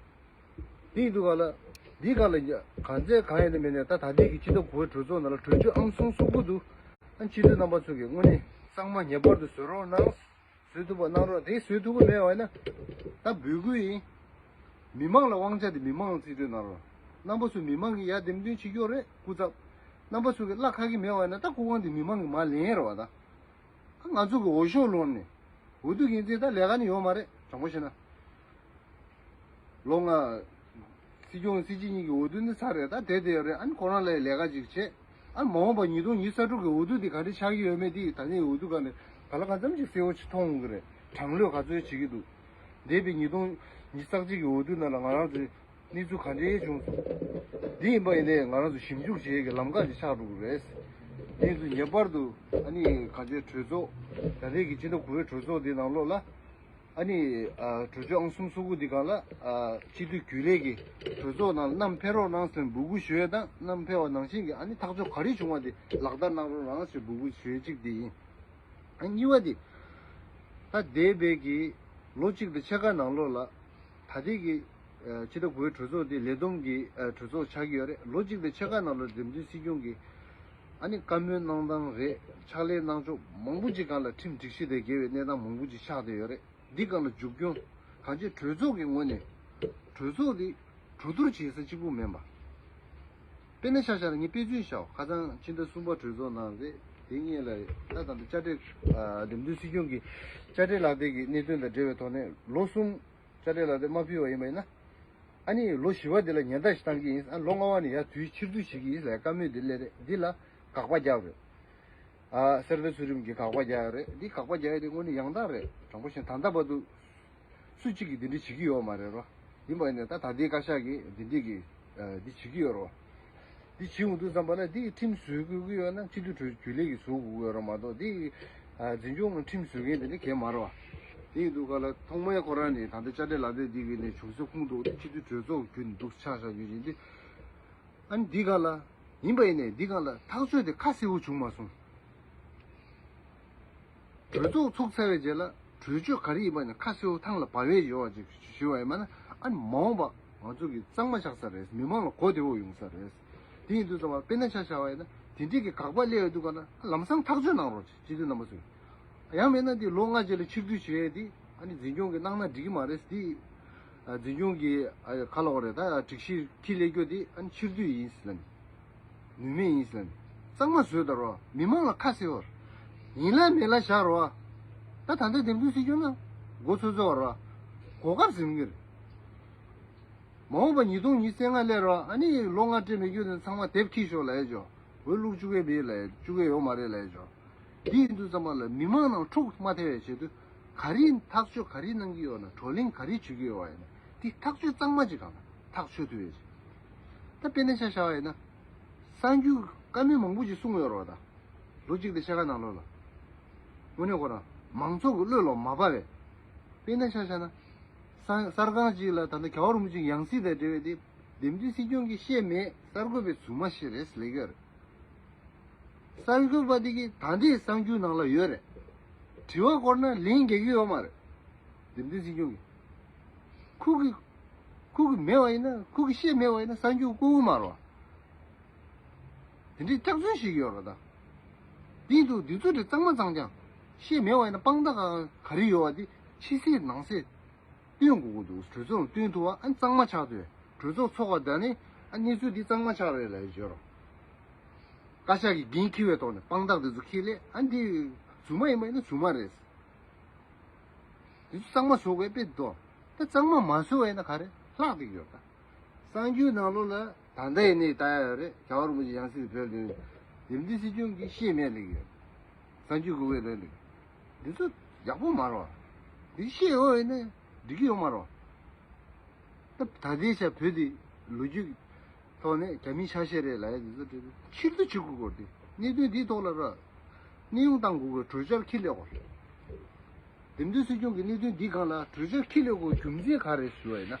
དེ་ཡིན་དུས་ག་ལ། འདི་ག་ལ་ཡ། གང་ཚད་གང་ཡིན་ནི་མིན་ནས་ད་ད་ལྟའི་གི་སྤྱི་ཟླ་དགུ་པའི་གྲོས་ཚོགས་ནང་ལ་གྲོས་ཆོད་ཨང་སུང་སུ་དགུ་འདུག་ཨ་སྤྱི་འཐུས་རྣམ་པ་ཚོ་གིས་དངོས་གནས་གཙང་མ་ངེས་པར་དུ་བཟོ་རོགས་གནང་། བཟོ་ཐུབ་པ་གནང་རོགས། དེ་བཟོ་ཐུབ་ཀྱི་མེད་པ་ཡིན་ན། ད་འབོད་སྐུལ་ཡིན། མི་མང་ལ་དབང་ཆ་དེ་མི་མང་རྩིས་སྤྲོད་གནང་རོགས། རྣམ་པ་ཚོ་མི་མང་གིས་ཡར་འདེམས་ཐོན་བྱེད་ཀྱི་ཡོད་རེད་སྐུ་ཚབ། རྣམ་པ་ཚོ་གིས་གླ་ཁ་གི་མེད་པ་ཡིན་ན་ད་སྐུ་དབང་དེ་མི་མང་གིས་མར་ལེན་རོགས་ད། ད་ང་ཚོ་གི་འོས་ཤོག་ལོན་ནས། འོས་བསྡུ་འགན་འཛིན་ད་ལས་ཀ་ནི་ཡོད་མ་རེད་དྲང་པོ་བཤད་ན། ལོ་ལྔ། སྲིད་སྐྱོང་སྲིད་སྤྱི་གཉིས་ཀྱི་འོས་བསྡུ་ནི་ཚར་རེད་ད་བསྡད་བསྡད་ཡོད་རེད། ཨ་ནི་ཁོ་རང་ལ་ལས་ཀ་ཅིག་བྱེད། ཨ་ནི་མ་འོངས་པ་ཉིས་སྟོང་ཉི་ཤུ་རྩ་དྲུག་གི་འོས་བསྡུ་འདི་ག་འདྲ་ཆགས་ཀྱི་ཡོད་མེད་འདི་ད་ནི་འོས་བསྡུ་སྒང་ནས་ག་ལ་གང་འཚམ་ཅིག་གསལ་བོ་ཅིག་མཐོང་གི་རེད། དྲང་ལོས་ག་ཚོད་བྱེད་ཀྱི་འདུག་འདས་པའི་ཉིས་སྟོང་ཉི་ཤུ་རྩ་གཅིག་གི་འོས་བསྡུ་ནང་ལ་ང་རང་ཚོའི་གནས་ཚུལ་ག་འདྲའི་བྱུང་སོང་། འདི་ཡིན་པ་ཡིན་ནའི་ང་རང་ཚོ་ཞིབ་འཇུག་བྱེད་ཡས་ཀྱི་ལམ་ཁ་ཅིག་ཆགས་འགྲོ་གི་རེད། དེ་ཚོ་ངེས་པར་དུ་ཨ་ནི་ག་ཚོད་གྲོས་ཚོགས་ད་ལྟའི་གི་སྤྱི་ཟླ་དགུ་པའི་གྲོས་ཚོགས་འདི་ནང་ལོགས་ལ་ཨ་ནི་ཨ་གྲོས་ཆོད་ཨང་གསུམ་སོ་དགུ་འདི་སྒང་ལ་ཨ་སྤྱི་འཐུས་རྒྱུན་ལས་ཀྱིས་གྲོས་ཚོགས་ནང་ལ་བསྣམས་ཕེབས་རོགས་གནང་ཟེར་འབོད་སྐུལ་ཞུ་ཡས་དང་། བསྣམས་ཕེབས་པ་ནང་བཞིན་གྱི་ཨ་ནི་ཐག་གཅོད་ག་རེ་བྱུང་བ་དེ་ལག་བསྟར་གནང་རོགས་གནང་ཟེར་འབོད་སྐུལ་ཞུ་ཡས་གཅིག་དེ་ཡིན། ཨ་གཉིས་པ་དེ་ད་འདས་པའི་གི་ལོ་གཅིག་དང་ཕྱེད་ཀ་ནང་ལོགས་ལ་ད་ལྟའི་གི་ཨ་སྤྱི་ཟླ་དགུ་པའི་གྲོས་ཚོགས་དེ་ལས་བསྡོམས་ཀྱི་ཨ་གྲོས་ཚོགས་ཆགས་ཀྱི་ཡོད་རེད། ལོ་གཅིག་དང་ཕྱེད་ཀ་ནང་ལོགས་འདེམས་ཐོན་སྲིད་སྐྱོང་གིས་ཨ་ནི་བཀའ་མོལ་གནང་སྟངས་རེད། ཕྱག་ལས་གནང་ཕྱོགས་མང་པོ་ཅིག་སྒང་ལ་ཁྲིམས་སྒྲིག་གཞི་དང་འགལ་བའི་གནས་སྟངས་མང་པོ་ཅིག་ཆགས་བསྡད་ཡོད་རེད། འདི་སྒང་ལ་མཇུག་སྐྱོང་གང་ཅི་གྲོས་ཚོགས་ཀྱི་ངོས་ནས་གྲོས་ཚོགས་འདི་གྲོས་བསྡུར་བྱེད་ས་གཅིག་པུ་མིན་པ། དཔེར་ན་ཆ་བཞག་ན་ངས་དཔེ་མཚོན་བཞག་ཁ་སང་ཕྱི་ཟླ་གསུམ་པ་གྲོས་ཚོགས་ནང་རེད། དེ་སྔོན་ལ་ད་ད་ལྟ་དཔྱ་ཁྲལ་ཨ་འདེམས་ཐོན་སྲིད་སྐྱོང་གི་དཔྱ་ཁྲལ་ལག་དེབ་ཀྱི་གནད་དོན་དང་འབྲེལ་བའི་ཐོག་ནས་ལོ་གསུམ་དཔྱ་ཁྲལ་ལག་དེབ་མ་ཕུལ་བ་ཡིན་པ་ཡིན་ན། ཨ་ནི་ལོ་བཞི་པ་འདི་ལ་ཉེན་བརྡ་ཞིག་བཏང་གི་ཡིན། ཨ་ལོ་ལྔ་པ་ནས་ཡར་དུས་ཕྱིར་བསྡུ་བྱེད་ཀྱི་ཡིན་ལབ་བཀའ་མོལ་འདི་སླེབས་རེད། འདི་ལ་དགག་པ་རྒྱག་རེད། ཨ་གསེར་རྟ་ཚུལ་ཁྲིམས་ཀྱིས་དགག་པ་རྒྱག་ཡོད་རེད། འདི་དགག་པ་རྒྱག་ཡ་དེ་དངོས་གནས་ཡང་དག་རེད། དྲང་པོ་བཤད་ན་ད་ལྟ་བར་དུ་སུ་གཅིག་གིས་འདི་འདྲ་བྱེད་ཀྱི་ཡོད་མ་རེད་རོ། ཡིན་པ་ཡིན་ནའི་ད་ད་ལྟའི་བཀའ་ཤག་གིས་འདི་འདྲས་ཀྱི་ཨ་འདི་བྱེད་ཀྱི་ཡོད་རོ། འདི་བྱེད་འོང་དུས་ཙམ་པ་ལ་འདི་ཁྲིམས་བཟོ་དགོས་ཀྱི་ཡོད་ན་སྤྱི་འཐུས་གྲོས་རྒྱུན་ལས་ཀྱིས་བཟོ་དགོས་ཀྱི་ཡོད་རོ་མ་གཏོགས་འདི་ཨ་འཛིན་སྐྱོང་ཁྲིམས་བཟོ་མཁན་དེ་འདྲ་གང་ཡང་མ་རེད་བ། དེ་ཡིན་དུས་ག་ལ་ཐོག་མའི་ཁོ་རང་ནས་ད་ལྟ་དཔྱ་ཁྲལ་ལག་དེབ་འདི་གི་ནས་བྱུང་ས་ཁུངས་གཏུགས་ཏེ་སྤྱི་འཐུས་གྲོས་ཚོགས་བརྒྱུད་ནས་འདུག་ཆགས་བཞག་རྒྱུ་ཡིན་ཏེ། ཨ་ནི་འདི་ག་ལ། ཡིན་པ་ཡིན་ནའི་འདི་ག་ལ་ཐག་གཅོད་དེ་ཁ་གསལ་པོ་བྱུང་མ་སོང་། གྲོས་ཚོགས་ཚུགས་ཚར་བའི་རྗེས་ལ་གྲོས་ཆོད་ག་རེ་ཡིན་པ་ནི་ཁ་གསལ་པོ་ཐང་ལ་བབས་པའི་ཡོད་པ་ཅིག་ཞུ་བ་ཡིན་པ་ན། ཨ་ནི་མ་འོངས་པ་ང་ཚོ་གི་གཙང་མ་ཆགས་ས་རེད། མི་མང་ལ་གོ་བདེ་པོ་ཡོང་ས་རེད། དེ་ཡིན་དུས་ཙམ་པ་དཔེར་ན་ཆ་བཞག་པ་ཡིན་ན་དེ་འདྲས་ཀྱི་དགག་པ་སླེབས་ཡོད་དུས་ག་ན་ལམ་སང་ཐག་གཅོད་གནང་རོགས་ཅིག་སྤྱི་འཐུས་རྣམ་པ་ཚོས། ཡང་མིན་ན་འདི་ལོ་ལྔ་རྗེས་ལ་ཕྱིར་བསྡུ་བྱེད་ཡས་འདི་ཨ་ནི་འཛིན་སྐྱོང་གིས་གནང་ན་འགྲིག་གི་མ་རེད། འདི་ཨ་འཛིན་སྐྱོང་གིས་ཨ་ག་ལབ་དགོས་རེད། ད་སྒྲིག་གཞི་འཁྱེར་སླེབས་རྒྱུ་འདི་ཨ་ནི་ཕྱིར་བསྡུ་ཡིན་ཟེར་ལབ་ནས། ནུས་མེད་ཡིན་ཟེར་ལབ་ནས། གཙང་མ་བཟོས་དང་རོ། མི་མང་ལ་ཁ་གསལ་བར། ཡིན་ལ་མེད་ལ་བཞག་རོ། ད་ད་ལྟ་འདེམས་ཐོན་སྲིད་སྐྱོང་ན་མགོ་ཚོད་ཚོད་བར་རོ། གོ་སྐབས་ཟིན་གྱི་རེད། མ་འོངས་པ་ཉིས་སྟོང་ཉི་ཤུ་རྩ་ལྔ་སླེབས་རོགས། ཨ་ནི་ལོ་ལྔ་སྤྲད་མེད་རྒྱུ་དེ་ཚང་མ་དེབ་ཁྱེར་ཤོག་ལབ་ཡས་ཅོ། འོས་བླུག་བཅུག་གི་མེད་ལབ་ཡས། བཅུག་གི་ཡོད་མ་རེད་ལབ་ཡས་ཅོ། དེ་ཡིན་དུས་ཙམ་པ་ལ་མི་མང་ནང་འཁྲུག་མ་ཐེབས་པའི་ཆེད་དུ་ག་རེ་ཐག་གཅོད་ག་རེ་གནང་གི་ཡོད་ན། བགྲོ་གླེང་ག་རེ་བྱེད་ཀྱི་ཡོད་པ་ཡིན་ན་དེ་ཐག་གཅོད་གཙང་མ་ཅིག་གང་ལ་ཐག་ཆོད་ཐུབ་ཡས་ཅིག་ད་དཔེར་ན་ཆ་བཞག་པ་ཡིན་ན། གསར་འགྱུར་བཀའ་མོལ་མང་པོ་ཅིག་གསུངས་ཡོད་རེད་བ། ད་ལོ་གཅིག་དང་ཕྱེད་ཀ་ནང་ལོགས་ལ། དངོས་གནས་ཁོ་རང་མང་ཚོགས་ཀྱི་བློ་ལ་མ་བབས་པའི། དཔེར་ན་ཆ་བཞག་ན། གསར་གསར་ཁང་ཅིག་ལ་ད་ལྟ་རྒྱལ་བ་རིན་པོ་ཆེའི་ཡང་སྲིད་དང་འབྲེལ་བའི་དེ་འདེམས་ཐོན་སྲིད་སྐྱོང་གིས་བཤད་མེད། གསར་འགོད་པས་རྫུན་མ་བཤད་རེད་ཟེར་ལབ་ཀྱི་ཡོད་རེད། གསར་འགོད་པ་དེ་གིས་ད་ལྟའི་གསར་འགྱུར་ནང་ལ་ཡོད་རེད། དྲི་བ་བསྐོར་ན་ལན་རྒྱག་གི་ཡོད་མ་རེད། འདེམས་ཐོན་སྲིད་སྐྱོང་གིས། ཁོ་གིས་ཁོ་གིས་མེད་པ་ཡིན་ན། ཁོ་གིས་བཤད་མེད་པ་ཡིན་ན་གསར་འགྱུར་བཀོད་གི་མ་རེད་བ། དེ་འདྲའི་སྐྱག་རྫུན་བཤད་ཀྱི་ཡོད་རེད་ད། དེ་ཡིན་དུས་འདི་ཚོ་དེ་གཙང་མ་གཙང་རྐྱང་། བཤད་མེད་པ་ཡིན་ན་དཔང་རྟགས་ག་རེ་ཡོད་པ་དེ་ཕྱི་གསལ་ནང་གསལ་སྟོན་དགོས་ཀྱི་འདུག་གྲོས་ཚོགས་ལ་སྟོན་ཐུབ་པ་ཨ་ནི་གཙང་མ་ཆགས་དུས་གྲོས་ཚོགས་ཚོགས་པ་དང་ནི་ཨ་གནས་ཚུལ་འདི་གཙང་མ་ཆགས་རེད་ལབ་ཡོད་རོ། བཀའ་ཤག་གིས་འགན་འཁྱེར་བའི་ཐོག་ནས་དཔང་རྟགས་དེ་ཚོ་འཁྱེར་སླེབས། ཨ་འདི་རྫུན་མ་ཡིན་པ་ཡིན་ན་རྫུན་མ་རེད། དེ་ཚོ་གཙང་མ་བཟོ་དགོས་དཔེ་འདུག་ད་གཙང་མ་མ་བཟོ་བ་ཡིན་ན་ག་རེ་ལྷག་བསྡད་ཀྱི་ཡོད་ད། གསར་འགྱུར་ནང་ལོགས་ལ་ད་ལྟ་ཡིན་ནའི་ལྟ་ཡ་ཡོད་རེད། རྒྱལ་བ་རིན་པོ་ཆེ་ཡང་སྲིད་བོད་དོན་འདེམས་ཐོན་སྲིད་སྐྱོང་གིས་བཤད་མེད་ལབ་ཀྱི་ཡོད། གསར་འགྱུར་གོ་བའི་ལན་ལབ་ཀྱི་འདི་ཚོ་ཡག་པོ་མ་རེད་བ། འདི་བཤད་ཡོད་ཡིན་ན་འགྲིག་གི་ཡོད་མ་རེད་བ། ད་ད་ལྟའི་ཆ་བོད་འདི་ལོ་རྒྱུས་ཐོག་ནས་རྒྱ་མིའི་ཆ་ཤས་རེད་ལབ་ཡ་འདི་ཚོ་འདྲ་ཕྱིར་བསྡུ་བྱེད་དགོས་སྐོར་དེ། གནད་དོན་འདིའི་ཐོག་ལ་ར་གནས་དབྱུང་བཏང་དགོས་སྐོར་གྲོས་འཆར་འཁྱེར་སླེབས་དགོས། འདེམས་ཐོན་སྲིད་སྐྱོང་གི་གནད་དོན་འདི་སྒང་ལ་གྲོས་འཆར་འཁྱེར་སླེབས་དགོས་རྒྱུ་མཚན་ག་རེ་ཞུ་བ་ཡིན་ན།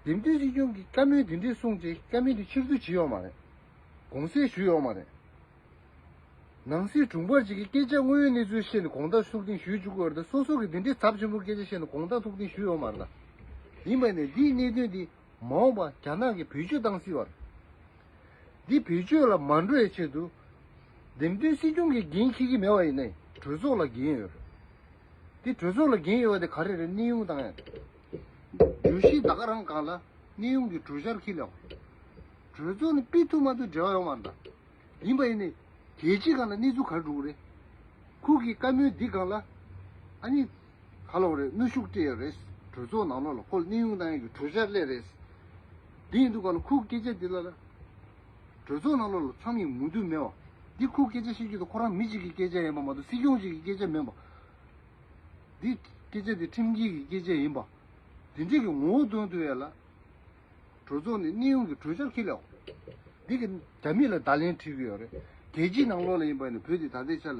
འདེམས་ཐོན་སྲིད་སྐྱོང་གིས་བཀའ་མོལ་འདི་འདྲས་གསུངས་རྗེས་བཀའ་མོལ་འདི་ཕྱིར་བསྡུ་བྱས་ཡོད་མ་རེད། དགོངས་སེལ་ཞུས་ཡོད་མ་རེད། ནང་སྲིད་དྲུང་འཕར་ཅིག་གིས་སྐད་ཆ་དངོས་ཡོད་གནས་ཚུལ་བཤད་ནས་དགོངས་དག་ཐུགས་གཏན་ཞུས་བཅུག་གི་ཡོད་རེད་དེ། སོ་སོ་གིས་འདི་འདྲའི་ཚབས་ཆེན་པོ་སྐད་ཆ་བཤད་ནས་དགོངས་དག་ཐུགས་གཏན་ཞུས་ཡོད་མ་རེད་ད། ཡིན་པ་ནས་འདིའི་གནད་དོན་འདི་མ་འོངས་པ་རྒྱ་ནག་གིས་བེད་སྤྱོད་བཏང་སྲིད་པ་རེད། འདི་བེད་སྤྱོད་ལ་མ་འགྲོ་བའི་ཆེད་དུ། འདེམས་ཐོན་སྲིད་སྐྱོང་གིས་འགན་འཁྱེར་གྱི་མེད་པ་ཡིན་ནའི་གྲོས་ཚོགས་ལ་འགན་ཡོད་རེད། འདི་གྲོས་ཚོགས་ལ་འགན་ཡོད་པ་དེ་ག་རེ་རེད། གནས་དབྱུང་བཏང་ཡ་རེད། བརྗོད་གཞི་ད་ག་རང་སྒང་ལ་གནས་དབྱུང་གི་གྲོས་འཆར་འཁྱེར་ཡོད་རེད། གྲོས་ཚོགས་ནས་ཕུལ་ཐུབ་མ་ཐུབ་འབྲེལ་བ་ཡོད་མ་རེད་ད། ཡིན་པ་ཡིན་ནའི་རྒྱལ་སྤྱིའི་སྒང་ལ་གནས་ཚུལ་ག་རེ་འགྲོ་གི་རེད། ཁོ་གི་བཀའ་མོལ་འདི་སྒང་ལ་ཨ་ནི་ག་ལབ་དགོས་རེད། གནོན་ཤུགས་སྤྲད་ཡོད་རེད། གྲོས་ཚོགས་ནང་ལོགས་ལ་ཁོ་ལ་གནས་དབྱུང་གནང་ཡག་གི་གྲོས་འཆར་སླེབས་རེད། འདི་ཡིན་དུས་སྒང་ལ་ཁོ་གི་སྐད་ཆ་འདི་ལ་ལ་གྲོས་ཚོགས་ནང་ལོགས་ལ་མཚམས་ཡིན་མུ་མཐུད་མེད་པ། འདི་ཁོ་སྐད་ཆ་བཤད་རྒྱུ་དང་ཁོ་རང་མི་གཅིག་གི་སྐད་ཆ་ཡིན་པ་མ་གཏོགས་སྲིད་སྐྱོང་གཅིག་གི་སྐད་ཆ་མིན་པ། འདི་སྐད་ཆ་འདི་ཁྲིམས་འགལ་གྱི་སྐད་ཆ་ཡིན་པ། འདི་འདྲས་ཀྱི་ངོ་བོ་སྟོན་ཐུབ་ཡ་ལ། གྲོས་ཚོགས་ནས་གནས་དབྱུང་གི་གྲོས་འཆར་འཁྱེར་ལེགས། འདི་གི་རྒྱ་མི་ལ་བརྡ་ལན་འཁྲི་གི་ཡོད་རེད། རྒྱལ་སྤྱིའི་ནང་ལོགས་ལ་ཡིན་པ་ཡིན་ན་བོད་འདི་ད་ལྟའི་ཆ་ལ་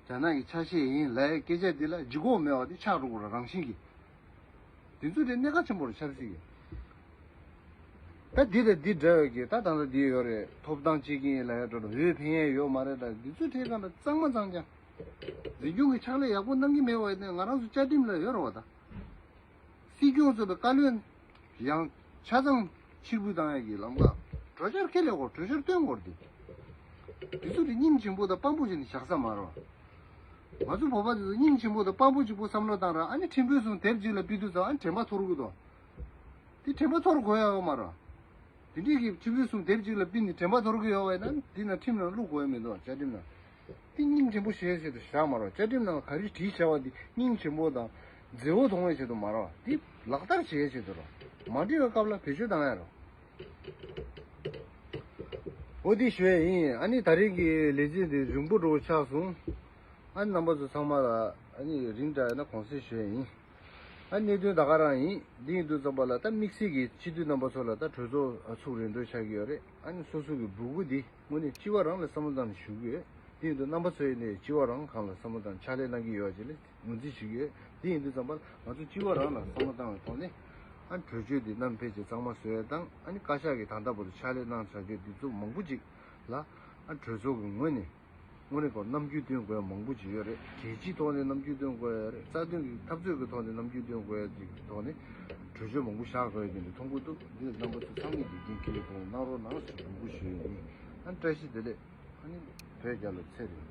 རྒྱ་ནག་གི་ཆ་ཤས་ཡིན་ལབ་ཡའི་སྐད་ཆ་འདི་ལ་ལྗིད་ཁོག་མེད་པ་འདི་ཆགས་འགྲོ་གི་རེད། རང་བཞིན་གྱིས། དེ་ཚོ་དེ་གནད་འགག་ཆེན་པོ་རེད། ཆབ་སྲིད་ཀྱི། ད་འདི་དང་འདི་འདྲ་བའི་གི་ད་ད་ལྟ་འདི་ཡོད་རེད། ཐོབ་ཐང་གཅིག་གིན་ལ་ཡ་འགྲོ་འོས་འཕེན་ཡས་ཡོད་མ་རེད། ད་འདི་ཚོ་དེ་གང་ལ་གཙང་མ་གཙང་རྐྱང་འཛིན་སྐྱོང་གི་ཕྱག་ལས་ཡག་པོ་གནང་གི་མེད་པ་ཡིན་ན་ང་རང་ཚོ་བཅའ་ཁྲིམས་ལ་ཡོད་རེད་བ། ད་སྲིད་སྐྱོང་ཚོ་ལ་བཀའ་བློན་ཡང་ཆ་ཚང་ཕྱིར་འབུད་བཏང་ཡས་ཀྱི་ལམ་ཁ་གྲོས་འཆར་ཁས་ལེན་དགོས། གྲོས་འཆར་བཏོན་དགོས་རེད། དེ་དེ་ཚོ་དེ་སྙིང་རྗེ་པོ་དང་དཔའ་པོ་བྱས་ནས་བཞག་ས་མ་རེད་བ། ང་ཚོ་བོད་པ་དེ་ཚོ་སྙིང་རྗེ་པོ་དང་དཔའ་པོ་གཅིག་པོ་བསམ་བློ་བཏང་ར། ཨ་ནི་ཁྲིམས་དཔོན་གསུམ་དེབ་གཅིག་ལ་ཕུལ་དུས་ཙང་ཨ་ནི་དྲན་པ་ཐོར་གི་འདུག་དེ་དྲན་པ་ཐོར་དགོས་ཡ་ཡོད་མ་རེད། དེ་འདྲས་ཀྱི་ཁྲིམས་དཔོན་གསུམ་དེབ་གཅིག་ལ་ཕུལ་ནས་དྲན་པ་ཐོར་གི་ཡོད་པ་ཡིན་ན་དེ་ན་ཁྲིམས་ནང་བླུག་དགོས་ཡ་མི་འདུག་བཅའ་ཁྲིམས་ནང་། དེ་སྙིང་རྗེ་པོ་བྱེད་ཆེད་དུ་བཞག་མ་རེད། བཅའ་ཁྲིམས་ནང་ག་རེ་བྲིས་བྱ་བ་དེ་སྙིང་རྗེ་པོ་དང་མཛེས་པོ་མཐོང་བའི་ཆེད་དུ་མ་རེད། དེ་ལག་བསྟར་བྱེད་ཆེད་དུ་རེད། མ་འགྲིག་པའི་སྐབས་ལ་བེད་སྤྱོད་བཏང་ཡ་རེད། འོ་དེ་ཞུ་ཡ་ཡིན། ཨ་ནི་ད་རེས་ཀྱི་ལེ་ཚན་དེ་རིང་པོ་འགྲོ་ཆགས་སོང་། ཨ་ནི་རྣམ་པ་ཚོ་ཚང་མ་ལ་ཨ་ནི་རིང་དྲགས་ཡོད་ན་དགོངས་སེལ་ཞུ་ཡ་ཡིན། ཨ་ནི་གནད་དོན་ད་ག་རང་ཡིན། འདི་ཡིན་དུས་ཙམ་པ་ལ་ད་དམིགས་བསལ་གྱི་སྤྱི་འཐུས་རྣམ་པ་ཚོ་ལ་ད་གྲོས་ཚོགས་ཚུགས་རན་འགྲོ་ཆགས་ཀྱི་ཡོད་རེད། ཨ་ནི་སོ་སོ་གི་སྦུག་གུ་འདི་དངོས་གནས་སྤྱི་བ་རང་ལ་བསམ་བློ་བཏང་ནས་ཞུ་གི་ཡོད། དེ་ཡིན་དུས་རྣམ་པ་ཚོ་ཡིན་ནའི་སྤྱི་བ་རང་སྒང་ལ་བསམ་བློ་བཏང་ཕྱག་ལས་གནང་གི་ཡོད་ཅེས་ལ་ངོས་འཛིན་ཞུ་གི་ཡོད། དེ་ཡིན་དུས་ཙམ་པ་ལ་ང་ཚོ་སྤྱི་བ་རང་ལ་བསམ་བློ་བཏང་བའི་ཐོག་ནས་ཨ་གྲོས་ཆོད་འདི་བསྣམས་ཕལ་ཆེར་གཙང་མ་བཟོ་ཡས་དང་། ཨ་ནི་བཀའ་ཤག་གིས་ད་ལྟ་བར་དུ་ཕྱག་ལས་གནང་བྱ་རྒྱུ་འདི་ཚོ་མང་པོ་ཅིག་ལ་ཨ་གྲོས་ཚོགས་ཀྱི་ངོས་ནས་དངོས་གནས་ཁོ་རྣམ་འགྱུར་སྟོན་དགོས་ཡ་མང་པོ་ཅིག་ཡོད་རེད། གལ་ཆེའི་ཐོག་ནས་རྣམ་འགྱུར་སྟོན་དགོས་ཡ་རེད། རྩ་དོན་གྱི་འཐབ་རྩོད་ཀྱི་ཐོག་ནས་རྣམ་འགྱུར་སྟོན་དགོས་ཡ་ཅིག་གི་ཐོག་ནས་གྲོས་ཆོད་མང་པོ་བཞག་དགོས་ཡ་དེ་འདྲ་མཐོང་གི་འདུག་འདི་རྣམ་པ་ཚོ་ཚང་མས་འདི་རྒྱུན་འཁྱེར་ཡོང་གནང་རོགས་གནང་ཞེས་འབོད་སྐུལ་ཞུ་ཡ་ཡིན། ཨ་བཀྲ་ཤིས་བདེ་ལེགས། ཨ་ནི་བོད་རྒྱལ་ལོ་ཚེ་རིང་།